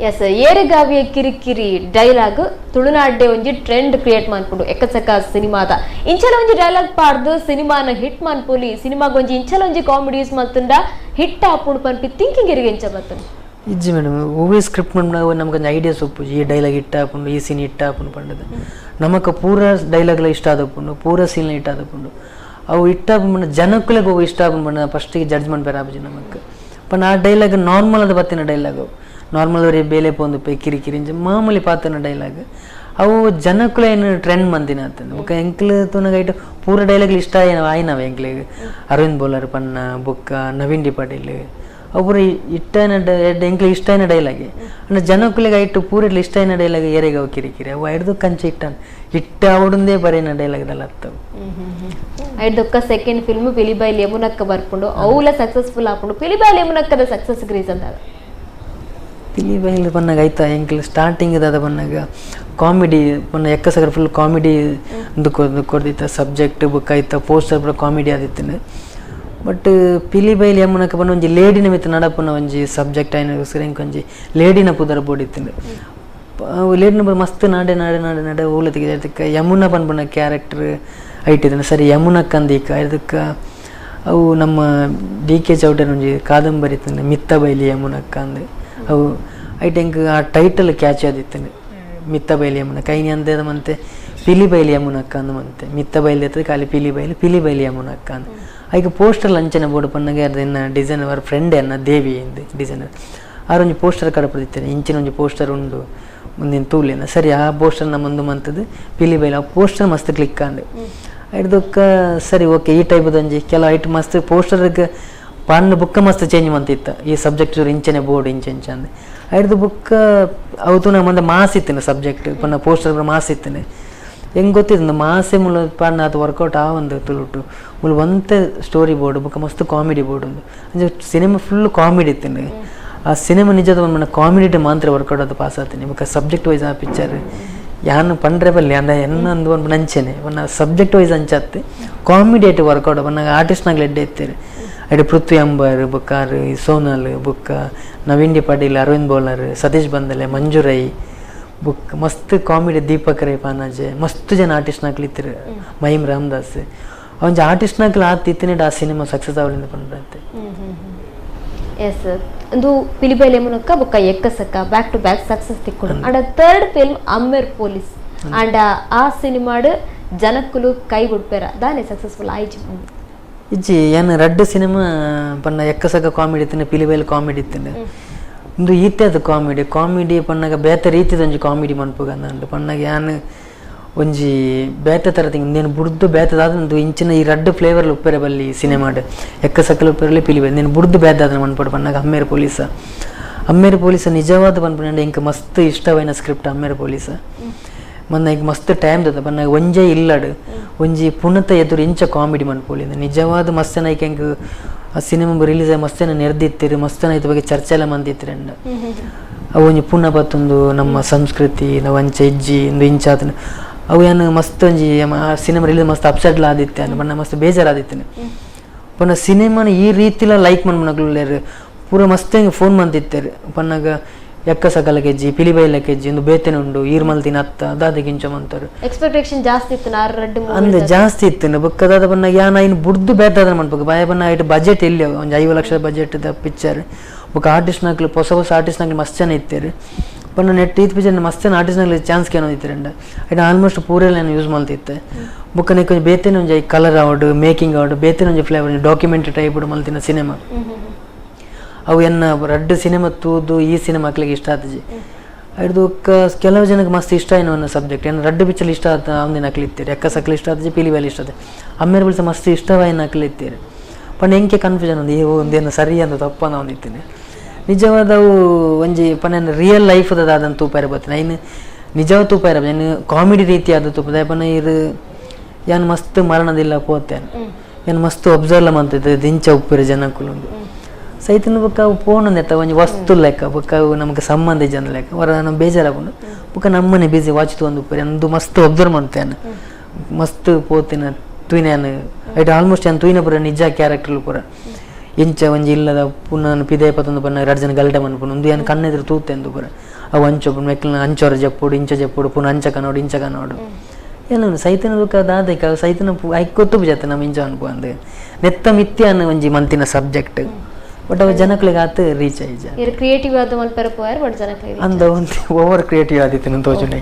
Speaker 1: ಎಸ್ ಏರೆಗಾವಿಯ ಕಿರಿಕಿರಿ ಡೈಲಾಗ್ ತುಳುನಾಡ್ಡೆ ಒಂಜಿ ಟ್ರೆಂಡ್ ಕ್ರಿಯೇಟ್ ಮನ್ಪುಂಡು ಎಕ್ಕಸಕ್ಕ ಸಿನಿಮಾದ ಇಂಚಲ ಒಂಜಿ ಡೈಲಾಗ್ ಪಾಡ್ದು ಸಿನಿಮಾನ ಹಿಟ್ ಮನ್ಪುಲಿ ಸಿನಿಮಾಗ ಒಂಜಿ ಇಂಚಲ ಒಂಜಿ ಕಾಮಿಡಿ ಯೂಸ್ ಮಲ್ತುಂಡ ಹಿಟ್ ಆಪುಂಡು ಪನ್ಪಿ ಥಿಂಕಿಂಗ್ ಇರಿಗೆ ಇಂಚ ಬತ್ತುಂಡು.
Speaker 2: ಇಜ್ಜಿ ಮೇಡಮ್ ಒವ್ವೇ ಸ್ಕ್ರಿಪ್ಟ್ ಮನ್ಪುನಗ ನಮ್ಗೆ ಒಂಜಿ ಐಡಿಯಾಸ್ ಉಪ್ಪುಜಿ ಈ ಡೈಲಾಗ್ ಇಟ್ಟ ಆಪುಂಡು ಈ ಸೀನ್ ಇಟ್ಟ ಆಪುಂಡು ಪಂಡದು ನಮಕ್ ಪೂರ ಡೈಲಾಗ್ಲ ಇಷ್ಟ ಆದಪುಂಡು ಪೂರ ಸೀನ್ ಇಟ್ಟ ಆದಪುಂಡು ಅವು ಇಟ್ಟ ಆಪುಂಡು ಜನಕ್ಕುಲೆಗ್ ಅವು ಇಷ್ಟ ಆಪುಂಡು ಪಂಡ ಫಸ್ಟಿಗೆ ಜಡ್ಜ್ ಮನ್ಪೆರ ಆಪುಜಿ ನಮಕ್. ಪಂಡ ಆ ಡೈಲಾಗ್ ನಾರ್ಮಲ್ ಅದು ಬತ್ತಿನ ಡೈಲಾಗ್ ನಾರ್ಮಲ್ ಅವರೇ ಬೇಲೆ ಪೋಂದು ಪೇ ಕಿರಿಕಿರಿ ಇಂಚ ಮಾಮೂಲಿ ಪಾತನ ಡೈಲಾಗ್ ಅವು ಜನಕ್ಕುಲ ಏನು ಟ್ರೆಂಡ್ ಮಂದಿನ ಆತಂದು. ಬೊಕ್ಕ ಎಂಕ್ಲು ತೂನಗ ಐಟ್ ಪೂರ ಡೈಲಾಗ್ಲು ಇಷ್ಟ ಆಯ್ನವ ಎಂಕ್ಲೆಗ್ ಅರವಿಂದ್ ಬೋಲರ್ ಪನ್ನ ಬೊಕ್ಕ ನವೀನ್ ಡಿ ಪಾಟೀಲ್ ಅವು ಪೂರ ಇಟ್ಟಾಯಿನ ಎಂಕ್ಲೆ ಇಷ್ಟ ಆಯ್ನ ಡೈಲಾಗೆ ಅಂಡ ಜನಕ್ಕುಲೆಗ್ ಐಟ್ ಪೂರ ಇಷ್ಟ ಆಯ್ನ ಡೈಲಾಗ್ ಏರೆಗ್ ಅವು ಕಿರಿಕಿರಿ ಅವು ಐಡ್ದು ಕಂಚೆ ಇಟ್ಟಾನ ಇಟ್ಟ ಅವಡುಂದೇ ಬರೇನ ಡೈಲಾಗ್ ದಲ್ಲ ಅತ್ತವು.
Speaker 1: ಐಡ್ದೊಕ್ಕ ಸೆಕೆಂಡ್ ಫಿಲ್ಮ್ ಪಿಲಿಬೈಲ್ ಯಮುನಕ್ಕ ಬರ್ಪುಂಡು ಅವುಲ ಸಕ್ಸಸ್ಫುಲ್ ಆಪುಂಡು. ಪಿಲಿಬೈಲ್ ಯಮುನಕ್ಕದ ಸಕ್ಸಸ್ ರೀಸನ್ ದಾದ?
Speaker 2: Pilibail ಪನ್ನಾಗ ಐತ ಎಂಕ್ಲು ಸ್ಟಾರ್ಟಿಂಗ್ ದಾದ ಪನ್ನಾಗ ಕಾಮಿಡಿ ಪನ್ನ ಎಕ್ಕಸಗರ ಫುಲ್ ಕಾಮಿಡಿ ಕೊರ್ದಿತ್ತ ಸಬ್ಜೆಕ್ಟ್ ಬುಕ್ ಆಯ್ತ ಪೋಸ್ಟರ್ ಪೂರ ಕಾಮಿಡಿ ಆದಿತ್ತಿನ. ಬಟ್ ಪಿಲಿಬೈಲ್ ಯಮುನಕ ಪನ್ನ ಒಂಜಿ ಲೇಡಿನ ಮಿತ್ತ ನಡಪುನ ಒಂಜಿ ಸಬ್ಜೆಕ್ಟ್ ಆಯ್ನಗೋಸ್ಕರ ಎಂಕ್ ಒಂಜಿ ಲೇಡಿನ ಪುದರ್ ಬೋಡಿತ್ತಿನ. ಲೇಡಿನ ಪುದರ್ ಮಸ್ತ್ ನಾಡೆ ನಾಡೆ ನಾಡೆ ನಾಡೆ ಓಲತಿಗೆ ಅದಕ್ಕೆ ಯಮುನ ಪನ್ಪುನ ಕ್ಯಾರೆಕ್ಟರ್ ಐಟಿದನ ಸರಿ ಯಮುನಕ್ಕ ಅಂದೀಕ ಅದಕ್ಕೆ ಅವು ನಮ್ಮ ಡಿ ಕೆ ಚೌಟನ್ ಒಂಜಿ ಕಾದಂಬರಿ ಇತ್ತಂದ್ರೆ ಮಿತ್ತ ಬೈಲಿ ಯಮುನಕ್ಕ ಅಂದು ಅವು ಐಟ್ ಎಂಕ್ ಆ ಟೈಟಲ್ ಕ್ಯಾಚ್ ಆದಿತ್ತಂಡೆ ಮಿತ್ತ ಬೈಲಿ ಯಮುನಕ್ಕ ಐನಿ ಅಂದೇದ ಮಂತೆ ಪಿಲಿ ಬೈಲಿ ಯಮುನಕ್ಕ ಅಂದು ಮಂತೆ ಮಿತ್ತ ಬೈಲಿ ಇರ್ತದೆ ಖಾಲಿ ಪಿಲಿ ಬೈಲಿ ಪಿಲಿ ಬೈಲಿ ಯಮುನಕ್ಕ ಅಂದು ಐಕ್ ಪೋಸ್ಟರ್ ಲಂಚನೆ ಬೋರ್ಡ್ ಪನ್ನಗ ಎನ್ನ ಡಿಸೈನರ್ ಅವರ ಫ್ರೆಂಡ್ ಎನ್ನ ದೇವಿ ಇಂದು ಡಿಸೈನರ್ ಆರೊಂಜಿ ಪೋಸ್ಟರ್ ಕಡಪದಿತ್ತೇನೆ ಇಂಚಿನ ಒಂಜಿ ಪೋಸ್ಟರ್ ಉಂಡು ಮುಂದಿನ ತೂಲೇನ ಸರಿ ಆ ಪೋಸ್ಟರ್ ನಮ್ಮ ಮುಂದೆ ಮಂತದ್ದು ಪಿಲಿ ಬೈಲಿ ಆ ಪೋಸ್ಟರ್ ಮಸ್ತ್ ಕ್ಲಿಕ್ ಆಂಡ್ ಐಡ್ದೊಕ್ಕ ಸರಿ ಓಕೆ ಈ ಟೈಪದ ಒಂಜಿ ಕೆಲವು ಐಟ್ ಮಸ್ತ್ ಪೋಸ್ಟರ್ಗೆ ಪಾಂಡ್ ಬುಕ್ಕ ಮಸ್ತ್ ಚೇಂಜ್ ಮಂತಿತ್ತ ಈ ಸಬ್ಜೆಕ್ಟ್ ಚೂರು ಇಂಚನೆ ಬೋರ್ಡ್ ಇಂಚೆ ಇಂಚ ಅಂದೆ ಐಡ್ದು ಬುಕ್ಕ ಅವತ್ತು ನಮ್ಮ ಮಂದ ಮಾಸ್ ಇತ್ತೇನೆ ಸಬ್ಜೆಕ್ಟ್ ಪನ್ನ ಪೋಸ್ಟರ್ ಮಾಸ್ ಇತ್ತೇನೆ ಹೆಂಗೆ ಗೊತ್ತಿತ್ತು ಮಾಸೆ ಮುಲ ಪಾಂಡ ಅದು ವರ್ಕೌಟ್ ಆ ಒಂದು ತುಳುಟು ಮುಲು ಒಂತೆ ಸ್ಟೋರಿ ಬೋರ್ಡ್ ಬುಕ್ಕ ಮಸ್ತ್ ಕಾಮಿಡಿ ಬೋರ್ಡ್ ಒಂದು ಅಂಚೆ cinema full comedy ಇತ್ತೇನೆ. ಆ ಸಿನಿಮಾ ನಿಜದ ಒಂದು ಕಾಮಿಡಿ ಮಾತ್ರ ವರ್ಕೌಟ್ ಅದು ಪಾಸ್ ಆಗ್ತೀನಿ ಬೊಕ್ಕ ಸಬ್ಜೆಕ್ಟ್ ವೈಸ್ ಆ ಪಿಕ್ಚರ್ ಯಾನು ಪಂಡ್ರೆ ಬಲ್ಲಿ ಅಂದ ಎನ್ನೊಂದು ಒಂದು ನಂಚೆನೆ ಒನ್ನ ಸಬ್ಜೆಕ್ಟ್ ವೈಸ್ ಅಂಚತ್ತೆ ಕಾಮಿಡಿ ಐಟ್ ವರ್ಕೌಟ್ ಪನ್ನಾಗ ಆರ್ಟಿಸ್ಟ್ನಾಗ್ಲ ಎಡ್ಡೆ ಇತ್ತೇರು ಐಟ್ ಪೃಥ್ವಿ ಅಂಬರ್ ಬೊಕ್ಕಾರ್ ಸೋನಲ್ ಬೊಕ್ಕ ನವೀನ್ ಡಿ ಪಾಟೀಲ್ ಅರವಿಂದ್ ಬೌಲರ್ ಸತೀಶ್ ಬಂದಲೆ ಮಂಜು ರೈ ಬುಕ್ ಮಸ್ತ್ ಕಾಮಿಡಿ ದೀಪಕ್ ರೈ ಪಾನಾಜೆ ಮಸ್ತ್ ಜನ ಆರ್ಟಿಸ್ಟ್ನಾಗ್ಲಿ ಇತ್ತಿರು ಮಹಿಮ್ ರಾಮದಾಸ್ ಒಂಜಿ ಆರ್ಟಿಸ್ಟ್ನಾಗ್ಲಿ ಆತ್ ಇತ್ತಿನ ಆ ಸಿನಿಮಾ ಸಕ್ಸಸ್ ಅವಳಿಂದ ಪಂಡ್ರಂತೆ.
Speaker 1: ಎಸ್ ಒಂದು ಪಿಲಿಬೈಲ್ ಯಮುನಕ್ಕ ಬೊಕ್ಕ ಎಕ್ಕಸಕ್ಕ back to back success ತಿಕ್ಕೊಂಡು and third film Ammer police and ಆ ಸಿನಿಮಾಡ್ ಜನಕ್ಕುಲು ಕೈ ಬಿಡ್ಪೇರ ದಾನೆ ಸಕ್ಸಸ್ಫುಲ್ ಆಯ್ತು.
Speaker 2: ಇಜ್ಜಿ ಏನು ರಡ್ಡು ಸಿನಿಮಾ ಪನ್ನ ಎಕ್ಕಸಕ್ಕ ಕಾಮಿಡಿ ಇತ್ತಿನ ಪಿಲಿಬೈಲ್ ಕಾಮಿಡಿ ಇತ್ತಿನ ಒಂದು ಈತೆ ಅದು ಕಾಮಿಡಿ ಕಾಮಿಡಿ ಪನ್ನಾಗ ಬೇತೆ ರೀತಿದ ಒಂಜಿ ಕಾಮಿಡಿ ಮನ್ಪುಗಂದಂಡು ಪನ್ನಾಗ ಯಾನ್ ಒಂಜಿ ಬೇತೆ ಥರ ತಿಂಗ್ ನೇನು ಬುಡ್ದು ಬೇತೆದಾದ ಒಂದು ಇಂಚಿನ ಈ ರಡ್ಡು ಫ್ಲೇವರ್ ಉಪ್ಪೆರೆ ಬಲ್ಲಿ ಸಿನಿಮಾಡ್ ಎಕ್ಕಸಕ್ಕಲ ಉಪ್ಪೆರಲಿ ಪಿಲಿಬೈಲ್ ನೇನು ಬುಡ್ದು ಬೇದಾದ ಮನ್ಪಡು ಪನ್ನಾಗ ಅಮ್ಮೇರು ಪೊಲೀಸ ಅಮ್ಮೇರು ಪೊಲೀಸ ನಿಜವಾದ ಪನ್ಪುಂಡ ಇಂಕ ಮಸ್ತ್ ಇಷ್ಟವೈನ ಸ್ಕ್ರಿಪ್ಟ್ ಅಮ್ಮೇರು ಪೊಲೀಸ ಮೊನ್ನೆ ಈಗ ಮಸ್ತ್ ಟೈಮ್ ದತ್ತ ಪನ್ನಾಗ ಒಂಜೇ ಇಲ್ಲಡು ಒಂಜಿ ಪುನತ ಎದುರು ಇಂಚ ಕಾಮಿಡಿ ಮನ್ಪೊಲಿ ನಿಜವಾದ ಮಸ್ತನ ಐಕೆ ಎಂಕ್ ಆ ಸಿನಿಮಾ ರಿಲೀಸ್ ಆಗಿ ಮಸ್ತನ ನೆರೆದಿತ್ತಿರು ಮಸ್ತನ ಇದ್ರ ಬಗ್ಗೆ ಚರ್ಚೆ ಎಲ್ಲ ಮಂದಿತ್ತಿರಂಡ ಅವು ಒಂಜಿ ಪುನಃ ಬತ್ತೊಂದು ನಮ್ಮ ಸಂಸ್ಕೃತಿ ನಾವು ಅಂಚ ಇಜ್ಜಿ ಒಂದು ಇಂಚಾತನ ಅವು ಏನು ಮಸ್ತ್ ಒಂಜಿ ಆ ಸಿನಿಮಾ ರಿಲೀಸ್ ಮಸ್ತ್ ಅಪ್ಸೆಟ್ಲ ಆದಿತ್ತೆ ಬಣ್ಣ ಮಸ್ತ್ ಬೇಜಾರಾದಿತ್ತೇನೆ ಪುನಃ ಸಿನಿಮಾನ ಈ ರೀತಿಲ ಲೈಕ್ ಮನ್ಮನಗ್ಲು ಪೂರ ಮಸ್ತ್ ಹಿಂಗೆ ಫೋನ್ ಮಂತಿತ್ತಾರೆ ಪನ್ನಾಗ ಎಕ್ಕ ಸಕಲ ಕೆಜ್ಜಿ ಪಿಲಿಬೈಲ ಕೆಜ್ಜಿ ಒಂದು ಬೇತನೆ ಉಂಡು ಈರ್ಮಲ್ ತಿನ್ನ ಅತ್ತ ದಾದ ಗಿಂಚ ಮಂತಾರೆ
Speaker 1: ಎಕ್ಸ್ಪೆಕ್ಟೇಷನ್ ಜಾಸ್ತಿ ಇತ್ತು ನಾರು ರಡ್ಡು
Speaker 2: ಅಂದೆ ಜಾಸ್ತಿ ಇತ್ತು ಬೊಕ್ಕದಾದ ಬಣ್ಣ ಯಾನ ಇನ್ನು ಬುಡ್ದು ಬೇತಾದ ಮನ್ಪಕ ಬಾಯ ಬಣ್ಣ ಐಟ್ ಬಜೆಟ್ ಎಲ್ಲಿ ಒಂದು 50 ಲಕ್ಷದ budget the picture ಬೊಕ್ಕ ಆರ್ಟಿಸ್ಟ್ನಾಗ್ಲು ಹೊಸ ಹೊಸ ಆರ್ಟಿಸ್ಟ್ನಾಗ್ಲು ಮಸ್ತ್ ಜನ ಇತ್ತೇರು ಬಣ್ಣ ನೆಟ್ ಈತ್ ಪಿಕ್ಚರ್ ಮಸ್ತ್ ಜನ ಆರ್ಟಿಸ್ಟ್ನಾಗ್ಲು ಚಾನ್ಸ್ ಕೇನೋ ಇತ್ತಿರಂಡ ಐಟ್ ಆಲ್ಮೋಸ್ಟ್ ಪೂರೆಲ್ಲ ನಾನು ಯೂಸ್ ಮಲ್ತಿತ್ತೆ ಬೊಕ್ಕ ನೆಕ್ ಒಂಜಿ ಬೇತನೆ ಒಂಜಿ ಕಲರ್ ಆವಡು ಮೇಕಿಂಗ್ ಆವಡು ಬೇತನೆ ಒಂಜಿ flavour documentary type ಮಲ್ತಿನ cinema ಅವು ಎನ್ನ ರಡ್ಡು ಸಿನಿಮಾ ತೂದು ಈ ಸಿನಿಮಾ ಮಕ್ಳಿಗೆ ಇಷ್ಟ ಆತಜಿ ಐಡ್ದು ಕೆಲವು ಜನಕ್ಕೆ ಮಸ್ತ್ ಇಷ್ಟ ಏನೋ ಅನ್ನೋ ಸಬ್ಜೆಕ್ಟ್ ಏನು ರಡ್ಡು ಪಿಕ್ಚರ್ ಇಷ್ಟ ಆತ ಅವನಿನ ಅಕ್ಲಿತ್ತೀರಿ ಎಕ್ಕ ಸಕ್ಲಿ ಇಷ್ಟ ಆತಜಿ ಪಿಲಿ ಬ್ಯಾಲಿ ಇಷ್ಟ ಆತ ಅಮ್ಮೇರು ಬಿಳ್ಸ ಮಸ್ತ್ ಇಷ್ಟವಾಯಿನ ಅಕ್ಲಿತ್ತೀರಿ ಪಂಡ ಎಂಕೆ ಕನ್ಫ್ಯೂಷನ್ ಒಂದು ಈ ಒಂದೇನು ಸರಿ ಅಂತ ತಪ್ಪನ ಒಂದಿತ್ತೀನಿ ನಿಜವಾದ ಅವು ಒಂಜಿ ಪನ್ನ ರಿಯಲ್ ಲೈಫ್ದಾದಂತ ತೂಪ ಇರಬತ್ತಿನ ಇನ್ನು ನಿಜವಾದ ತೂಪ ಇರಬ ಇನ್ನು ಕಾಮಿಡಿ ರೀತಿಯಾದ ತೂಪ ಪನ್ನ ಇರು ಯಾನು ಮಸ್ತ್ ಮರಣದಿಲ್ಲ ಪೋತೇನೆ ಏನು ಮಸ್ತ್ ಒಬ್ಸರ್ವ್ ಮಂತಿದ್ದೆ ದಿಂಚ ಉಪ್ಪಿರ ಜನಕ್ಕುಲೊಂದು ಸೈತನ ಬೊಕ್ಕ ಅವು ಫೋನ್ ಒಂದೆತ್ತ ಒಂಜಿ ವಸ್ತು ಲೆಕ್ಕ ಬೊಕ್ಕ ಅವು ನಮಗೆ ಸಂಬಂಧ ಜನ ಲೆಕ್ಕ ಹೊರ ನಮ್ಮ ಬೇಜಾರಾಪುಂಡು ಬೊಕ್ಕ ನಮ್ಮನೆ ಬಿಸಿ ವಾಚ್ ಒಂದು ಉಪ್ಪರಿ ಅಂದು ಮಸ್ತ್ ಒಬ್ಸರ್ವ್ ಮಾಡ್ತೇನೆ ಮಸ್ತ್ ಪೋತಿನ ತುಯ್ನಾನು ಐಟ್ ಆಲ್ಮೋಸ್ಟ್ ಏನು ತುಯ್ನ ಪೂರ ನಿಜ ಕ್ಯಾರೆಕ್ಟರ್ ಪೂರ ಇಂಚ ಒಂಜಿ ಇಲ್ಲದ ಪುನಃ ಪಿದೆ ಪತ್ತೊಂದು ಪನ್ನ ಎರಡು ಜನ ಗಲ್ಟೆ ಮನ್ಪುನು ಒಂದು ಏನು ಕಣ್ಣೆದುರು ತೂತೆಂದು ಪೂರ ಅವು ಅಂಚು ಮೆಕ್ಲಿನ ಅಂಚೋರ ಜಪ್ಪುಡು ಇಂಚ ಜಪ್ಪುಡು ಪುನಃ ಅಂಚ ಕನೋಡು ಇಂಚ ಕನೋಡು ಏನು ಸೈತನ ಬೊಕ್ಕ ದಾದೈಕ ಸೈತನ ಐಕೊತ್ತು ಬುಜತ್ತೆ ನಮ್ಮ ಇಂಚ ಅನ್ಪು ಅಂದ್ ನೆತ್ತ ಮಿತ್ಯ ಅನ್ನ ಒಂಜಿ ಮಂತಿನ ಸಬ್ಜೆಕ್ಟ್ ಬಟ್ ಅವು ಜನಕ್ಳಿಗೆ ಆತ ರೀಚ್ ಆಯ್ಜ
Speaker 1: ಇರು ಕ್ರಿಯೇಟಿವ್ ಆದ ಮಲ್ಪೆರ ಪೋಯರ್ ಬಟ್ ಜನಕ್ಳಿಗೆ
Speaker 2: ಅಂದ ಒಂದು ಓವರ್ ಕ್ರಿಯೇಟಿವ್ ಆದಿತ್ತು ನನ್ನ ತೋಚುಂಡೆ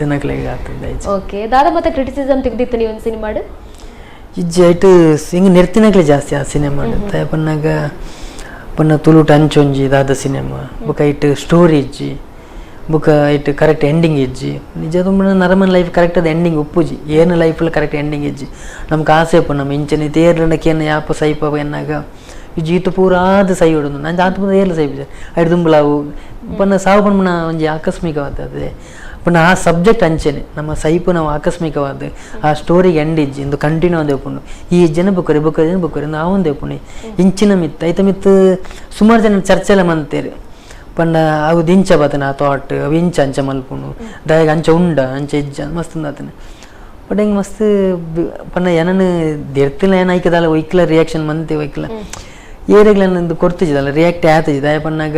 Speaker 2: ಜನಕ್ಳಿಗೆ ಆತಂದ ಆಯ್ತು.
Speaker 1: ಓಕೆ ದಾದಾ ಮತ್ತೆ ಕ್ರಿಟಿಸಿಸಮ್ ತೆಗ್ದಿತ್ತು ನೀವು ಒಂದು ಸಿನಿಮಾಡ್
Speaker 2: ಇಜ್ಜಿ ಐಟ್ ಹಿಂಗೆ ನೆರ್ತಿನಾಗ್ಲೇ ಜಾಸ್ತಿ ಆ ಸಿನಿಮಾ ಪನ್ನಾಗ ಪನ್ನ ತುಳುಟು ಅಂಚೊಂಜಿ ದಾದ ಸಿನಿಮಾ ಬೊಕ ಐಟ್ ಸ್ಟೋರಿ ಇಜ್ಜಿ ಬೊಕ ಐಟ್ ಕರೆಕ್ಟ್ ಎಂಡಿಂಗ್ ಇಜ್ಜಿ ನಿಜ ತುಂಬ ನರಮನ್ ಲೈಫ್ ಕರೆಕ್ಟ್ ಅದು ಎಂಡಿಂಗ್ ಉಪ್ಪುಜಿ ಏನು ಲೈಫಲ್ಲಿ ಕರೆಕ್ಟ್ ಎಂಡಿಂಗ್ ಇಜ್ಜಿ ನಮ್ಗೆ ಆಸೆ ಉಪ್ಪು ನಮ್ಮ ಇಂಚನೆ ತೇರ್ಲಂಡಕ್ಕೆ ಯಾಪ ಸೈಪ ಎನ್ನಾಗ ಇಜ್ಜಿ ಈತ ಪೂರಾದ ಸೈ ಹೊಡೋದು ನಾನು ಆತ ಪೂರ ಏರ್ಲ ಸೈಪು ಐಟ್ ದುಂಬಲಾವು ಪನ್ನ ಸಾವು ಪನ್ಪುನ ಒಂಜಿ ಆಕಸ್ಮಿಕವಾದ ಅದೇ ಪುನಃ ಆ ಸಬ್ಜೆಕ್ಟ್ ಅಂಚೆನೆ ನಮ್ಮ ಸೈಪು ನಾವು ಆಕಸ್ಮಿಕವಾದ ಆ ಸ್ಟೋರಿಗೆ ಎಂಡ್ ಇಜ್ಜಿ ಇಂದು ಕಂಟಿನ್ಯೂ ಅಂದೇ ಉಪ್ಪುಂಡು ಈ ಜನ ಬುಕ್ಕರಿ ಬುಕ್ಕರಿ ಜನ ಬುಕ್ಕರಿ ನಾವು ಒಂದೇ ಉಪ್ಪುಂಡು ಇಂಚಿನ ಮಿತ್ತು ಐತ ಮಿತ್ತು ಸುಮಾರು ಜನ ಚರ್ಚೆ ಎಲ್ಲ ಮಂತೇರು ಪಂಡ ಅವು ದಿಂಚ ಬತ್ತನ ಆ ಥಾಟ್ ಅವು ಇಂಚ ಅಂಚ ಮಲ್ಪುನು ದಾಯಗ ಅಂಚ ಉಂಡ ಅಂಚ ಇಜ್ಜ ಮಸ್ತ್ ಉಂದಾತನೆ ಬಟ್ ಹೆಂಗೆ ಮಸ್ತ್ ಪಂಡ ಏನನು ದೆರ್ತಿಲ್ಲ ಏನ ಐಕದಲ್ಲ ಒಯ್ಕ್ಲ ರಿಯಾಕ್ಷನ್ ಮಂತೆ ಒಯ್ಕ್ಲ ಏರೆಗ್ಲ ನಂದು ಕೊರ್ತಿಜಿದಲ್ಲ ರಿಯಾಕ್ಟ್ ಆತಜಿ ದಾಯ ಪನ್ನಾಗ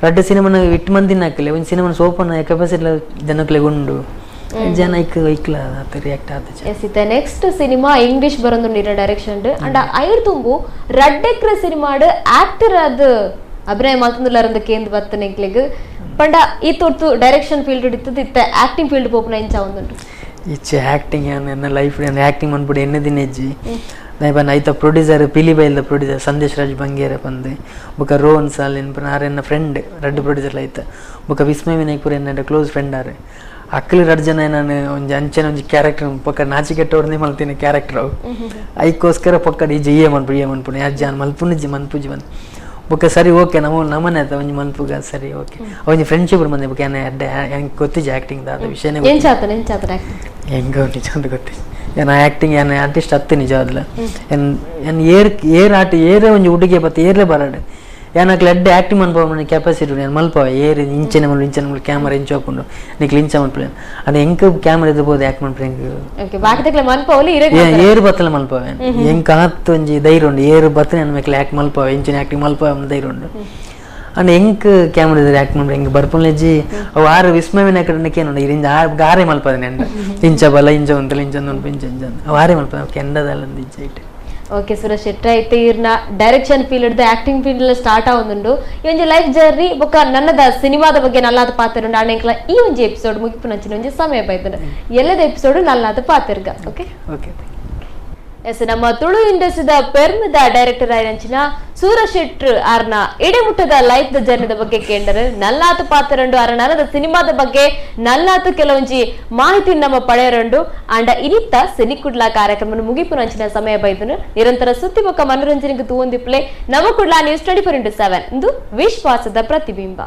Speaker 2: ರಡ್ಡ ಸಿನಿಮಾನ ಇಟ್ಟು ಮಂದಿನ ಹಾಕಲೆ ಒಂದು ಸಿನಿಮಾನ ಸೋಪನ ಕೆಪಾಸಿಟಿ ಜನಕ್ಲೆಗ್ ಉಂಡು ಜನ ಐಕ್ ಒಯ್ಕ್ಲ ಆತ ರಿಯಾಕ್ಟ್ ಆತಜಿ.
Speaker 1: ಎಸ್ ಇತ್ತೆ ನೆಕ್ಸ್ಟ್ ಸಿನಿಮಾ ಇಂಗ್ಲಿಷ್ ಬರೊಂದು ನೀರ ಡೈರೆಕ್ಷನ್ ಅಂಡ್ ಐರ್ ತುಂಬು ರಡ್ಡೆಕ್ರ ಸಿನಿಮಾಡ್ ಆಕ್ಟರ್ ಅದು ಅಭಿನಯ ಮಲ್ತೊಂದುಲ್ಲಾರಂದು ಕೇಂದ್ರ ಬತ್ತನೆ ಎಂಕ್ಲೆಗ್ ಪಂಡ ಈ ತೊರ್ತು ಡೈರೆಕ್ಷನ್ ಫೀಲ್ಡ್ ಇತ್ತದ ಇತ್ತೆ ಆಕ್ಟಿಂಗ್ ಫೀಲ್ಡ್ ಪೋಪುನ ಇಂಚ ಒಂದುಂಡು.
Speaker 2: ಇಚ್ಚೆ ಆಕ್ಟಿಂಗ್ ಎನ್ನ ಲೈಫ್ ಆಕ್ಟಿಂಗ್ ಮನ್ಪುಡು ಎನ್ನ ದಿನ ಇಜ್ಜಿ ದಾಯೆ ಐತ ಪ್ರೊಡ್ಯೂಸರ್ ಪಿಲಿಬೈಲ್ದ ಪ್ರೊಡ್ಯೂಸರ್ ಸಂದೇಶ್ ರಾಜ್ ಬಂಗೇರ ಪಂದ್ ಬೊಕ ರೋಹನ್ ಸಾಲಿನ್ ಆರ್ ಎನ್ನ ಫ್ರೆಂಡ್ ರಡ್ಡ್ ಪ್ರೊಡ್ಯೂಸರ್ ಐತ ಬೊಕ ವಿಸ್ಮಯ ವಿನಾಯ್ಪುರ ಎನ್ನ ಕ್ಲೋಸ್ ಫ್ರೆಂಡ್ ಆರ್ ಅಕ್ಕಲು ರಡ್ಡ್ ಜನ ನಾನು ಒಂಜಿ ಅಂಚನೆ ಒಂಜಿ ಕ್ಯಾರೆಕ್ಟರ್ ಪೊಕ್ಕ ನಾಚಿಕೆಟ್ಟೋರ್ನೇ ಮಲ್ತಿನ ಕ್ಯಾರೆಕ್ಟರ್ ಅವು ಐಕ್ಕೋಸ್ಕರ ಪೊಕ್ಕ ಇಜ್ಜಿ ಏ ಮನ್ಪು ಏ ಮನ್ಪುಡು ಅಜ್ಜ ಮಲ್ಪುನಿಜ್ಜಿ ಮನ್ಪುಜಿ ಬಂದು ಬೊಕ್ಕ ಸರಿ ಓಕೆ ನಮ್ಮ ನಮ್ಮನೆ ಆತ ಒಂಜಿ ಮನ್ಪುಗ ಸರಿ ಓಕೆ ಒಂಜಿ ಫ್ರೆಂಡ್ಶಿಪ್ ಬಂದೆ ಬೊಕ್ಕ ಏನ ಅಡ್ಡೆ ಹೆಂಗೆ ಗೊತ್ತಿಜ್ಜಿ ಆಕ್ಟಿಂಗ್ ದಾದ ವಿಷಯನೇ
Speaker 1: ಎಂಚಾತನ ಎಂಚಾತನ ಆಕ್ಟಿಂಗ್
Speaker 2: ಹೆಂಗ ನಿಜ ಅಂತ ಗೊತ್ತಿಜ್ಜಿ ಏನ ಆಕ್ಟಿಂಗ್ ಏನ ಆರ್ಟಿಸ್ಟ್ ಅತ್ತೆ ನಿಜ ಅದಲ್ಲ ಏನ್ ಏನ್ ಏರ್ ಏರ್ ಆಟ ಏರೇ ಒಂಜಿ ಹುಡುಗಿ ಬತ್ತ ಏರ್ಲೇ ಬರಾಡು ಏನಕ್ಕೆ ಎಡ್ಡೆ ಆಕ್ಟಿಂಗ್ ಮನ್ಪವ ಕೆಪಾಸಿಟಿ ಉಂಡು ಏನ್ ಮಲ್ಪವ ಏರ್ ಇಂಚಿನ ಮಲ್ಪ ಇಂಚಿನ ಮಲ್ಪ ಕ್ಯಾಮರಾ ಇಂಚ ಹಾಕೊಂಡು ನಿಕ್ಲು ಇಂಚ ಮಲ್ಪಲೆ ಅದು ಎಂಕ್ ಕ್ಯಾಮರಾ ಇದ್ಬೋದು ಆಕ್ಟ್ ಮನ್ಪು ಎಂಕ್
Speaker 1: ಓಕೆ ಬಾಕಿದಕ್ಲೆ ಮನ್ಪವಲಿ ಇರೆಗ್
Speaker 2: ಏರ್ ಬತ್ತಲ ಮಲ್ಪವೆ ಎಂಕ್ ಆತ್ ಒಂಜಿ ಧೈರ್ಯ ಉಂಡು ಏರ್ ಬತ್ತನೆ ನನ್ನ ಮೇಕ್ಲೆ ಆಕ್ಟ್ ಮಲ್ಪವೆ ಇಂಚಿನ ಆಕ್ಟಿಂಗ್ ಮಲ್ಪವೆ ಅನ್ನೋ ಧೈರ್ಯ ಉಂಡು ಅಂಡ್ ಎಂಕ್ ಕ್ಯಾಮರಾ ಇದ್ರೆ ಆಕ್ಟ್ ಮನ್ಪು ಎಂಕ್ ಬರ್ಪುನ್ಲೆಜ್ಜಿ ಅವು ಆರು ವಿಸ್ಮಯ ವಿನಾಯಕರನ್ನ ಕೇನುಂಡು ಇರಿಂಜ ಆರೆ ಮಲ್ಪದನೆ ಅಂಡ ಇಂಚ ಬಲ ಇಂಚ ಉಂತಲ ಇಂಚ ಉಂತು ಇಂಚ ಇಂಚ ಅವು ಆರೆ ಮಲ್ಪದ ಕೆಂಡದಲ್ಲ ಇಂಚ ಇಟ್ಟು.
Speaker 1: ಓಕೆ ಸುರೇಶ್ ಶೆಟ್ಟ ಇತ್ತೆ ಇರ್ನ direction field acting field start ಆವೊಂದುಂಡು ಈ ಒಂಜಿ ಲೈಫ್ ಜರ್ನಿ ಬೊಕ್ಕ ನನ್ನದ ಸಿನಿಮಾದ ಬಗ್ಗೆ ನಲ್ಲಾದ ಪಾತ್ರ ಉಂಡು ಅಣ್ಣೆಂಕ್ಲ ಈ ಒಂಜಿ ಎಪಿಸೋಡ್ ಮುಗಿಪುನಂಚಿನ ಒಂಜಿ ಸಮಯ ಬೈತುಂಡು ಎಲ್ಲದ ಎಪಿಸೋಡ್ ನಲ್ಲಾದ ಪಾತ್ರಗ. ಓಕೆ
Speaker 2: ಓಕೆ
Speaker 1: ಎಸ್ ನಮ್ಮ ತುಳು ಇಂಡಸ್ಟ್ರಿದ ಪೆರ್ಮದ ಡೈರೆಕ್ಟರ್ ಆಯಿನಂಚಿನ ಸೂರಜ್ ಶೆಟ್ರು ಆರ್ನ ಎಡೆಮುಟ್ಟದ ಲೈಫ್ the ಜರ್ನಿದ ಬಗ್ಗೆ ಕೇಂದ್ರ ನಲ್ಲಾತು ಪಾತ್ರರಂಡು ಆರ ನನ್ನದ ಸಿನಿಮಾದ ಬಗ್ಗೆ ನಲ್ಲಾತು ಕೆಲವೊಂಜಿ ಮಾಹಿತಿ ನಮ್ಮ ಪಡೆಯರಂಡು ಅಂಡ ಇನಿತ್ತ ಸಿನಿಕುಡ್ಲ ಕಾರ್ಯಕ್ರಮ ಮುಗಿಪುನಂಚಿನ ಸಮಯ ಬೈದನು ನಿರಂತರ ಸುದ್ದಿ ಬೊಕ್ಕ ಮನೋರಂಜನೆಗೆ ತೂವೊಂದಿಪ್ಲೆ ನಮ್ಮ ಕುಡ್ಲ ನ್ಯೂಸ್ 24x7 ಇಂದು ವಿಶ್ವಾಸದ ಪ್ರತಿಬಿಂಬ.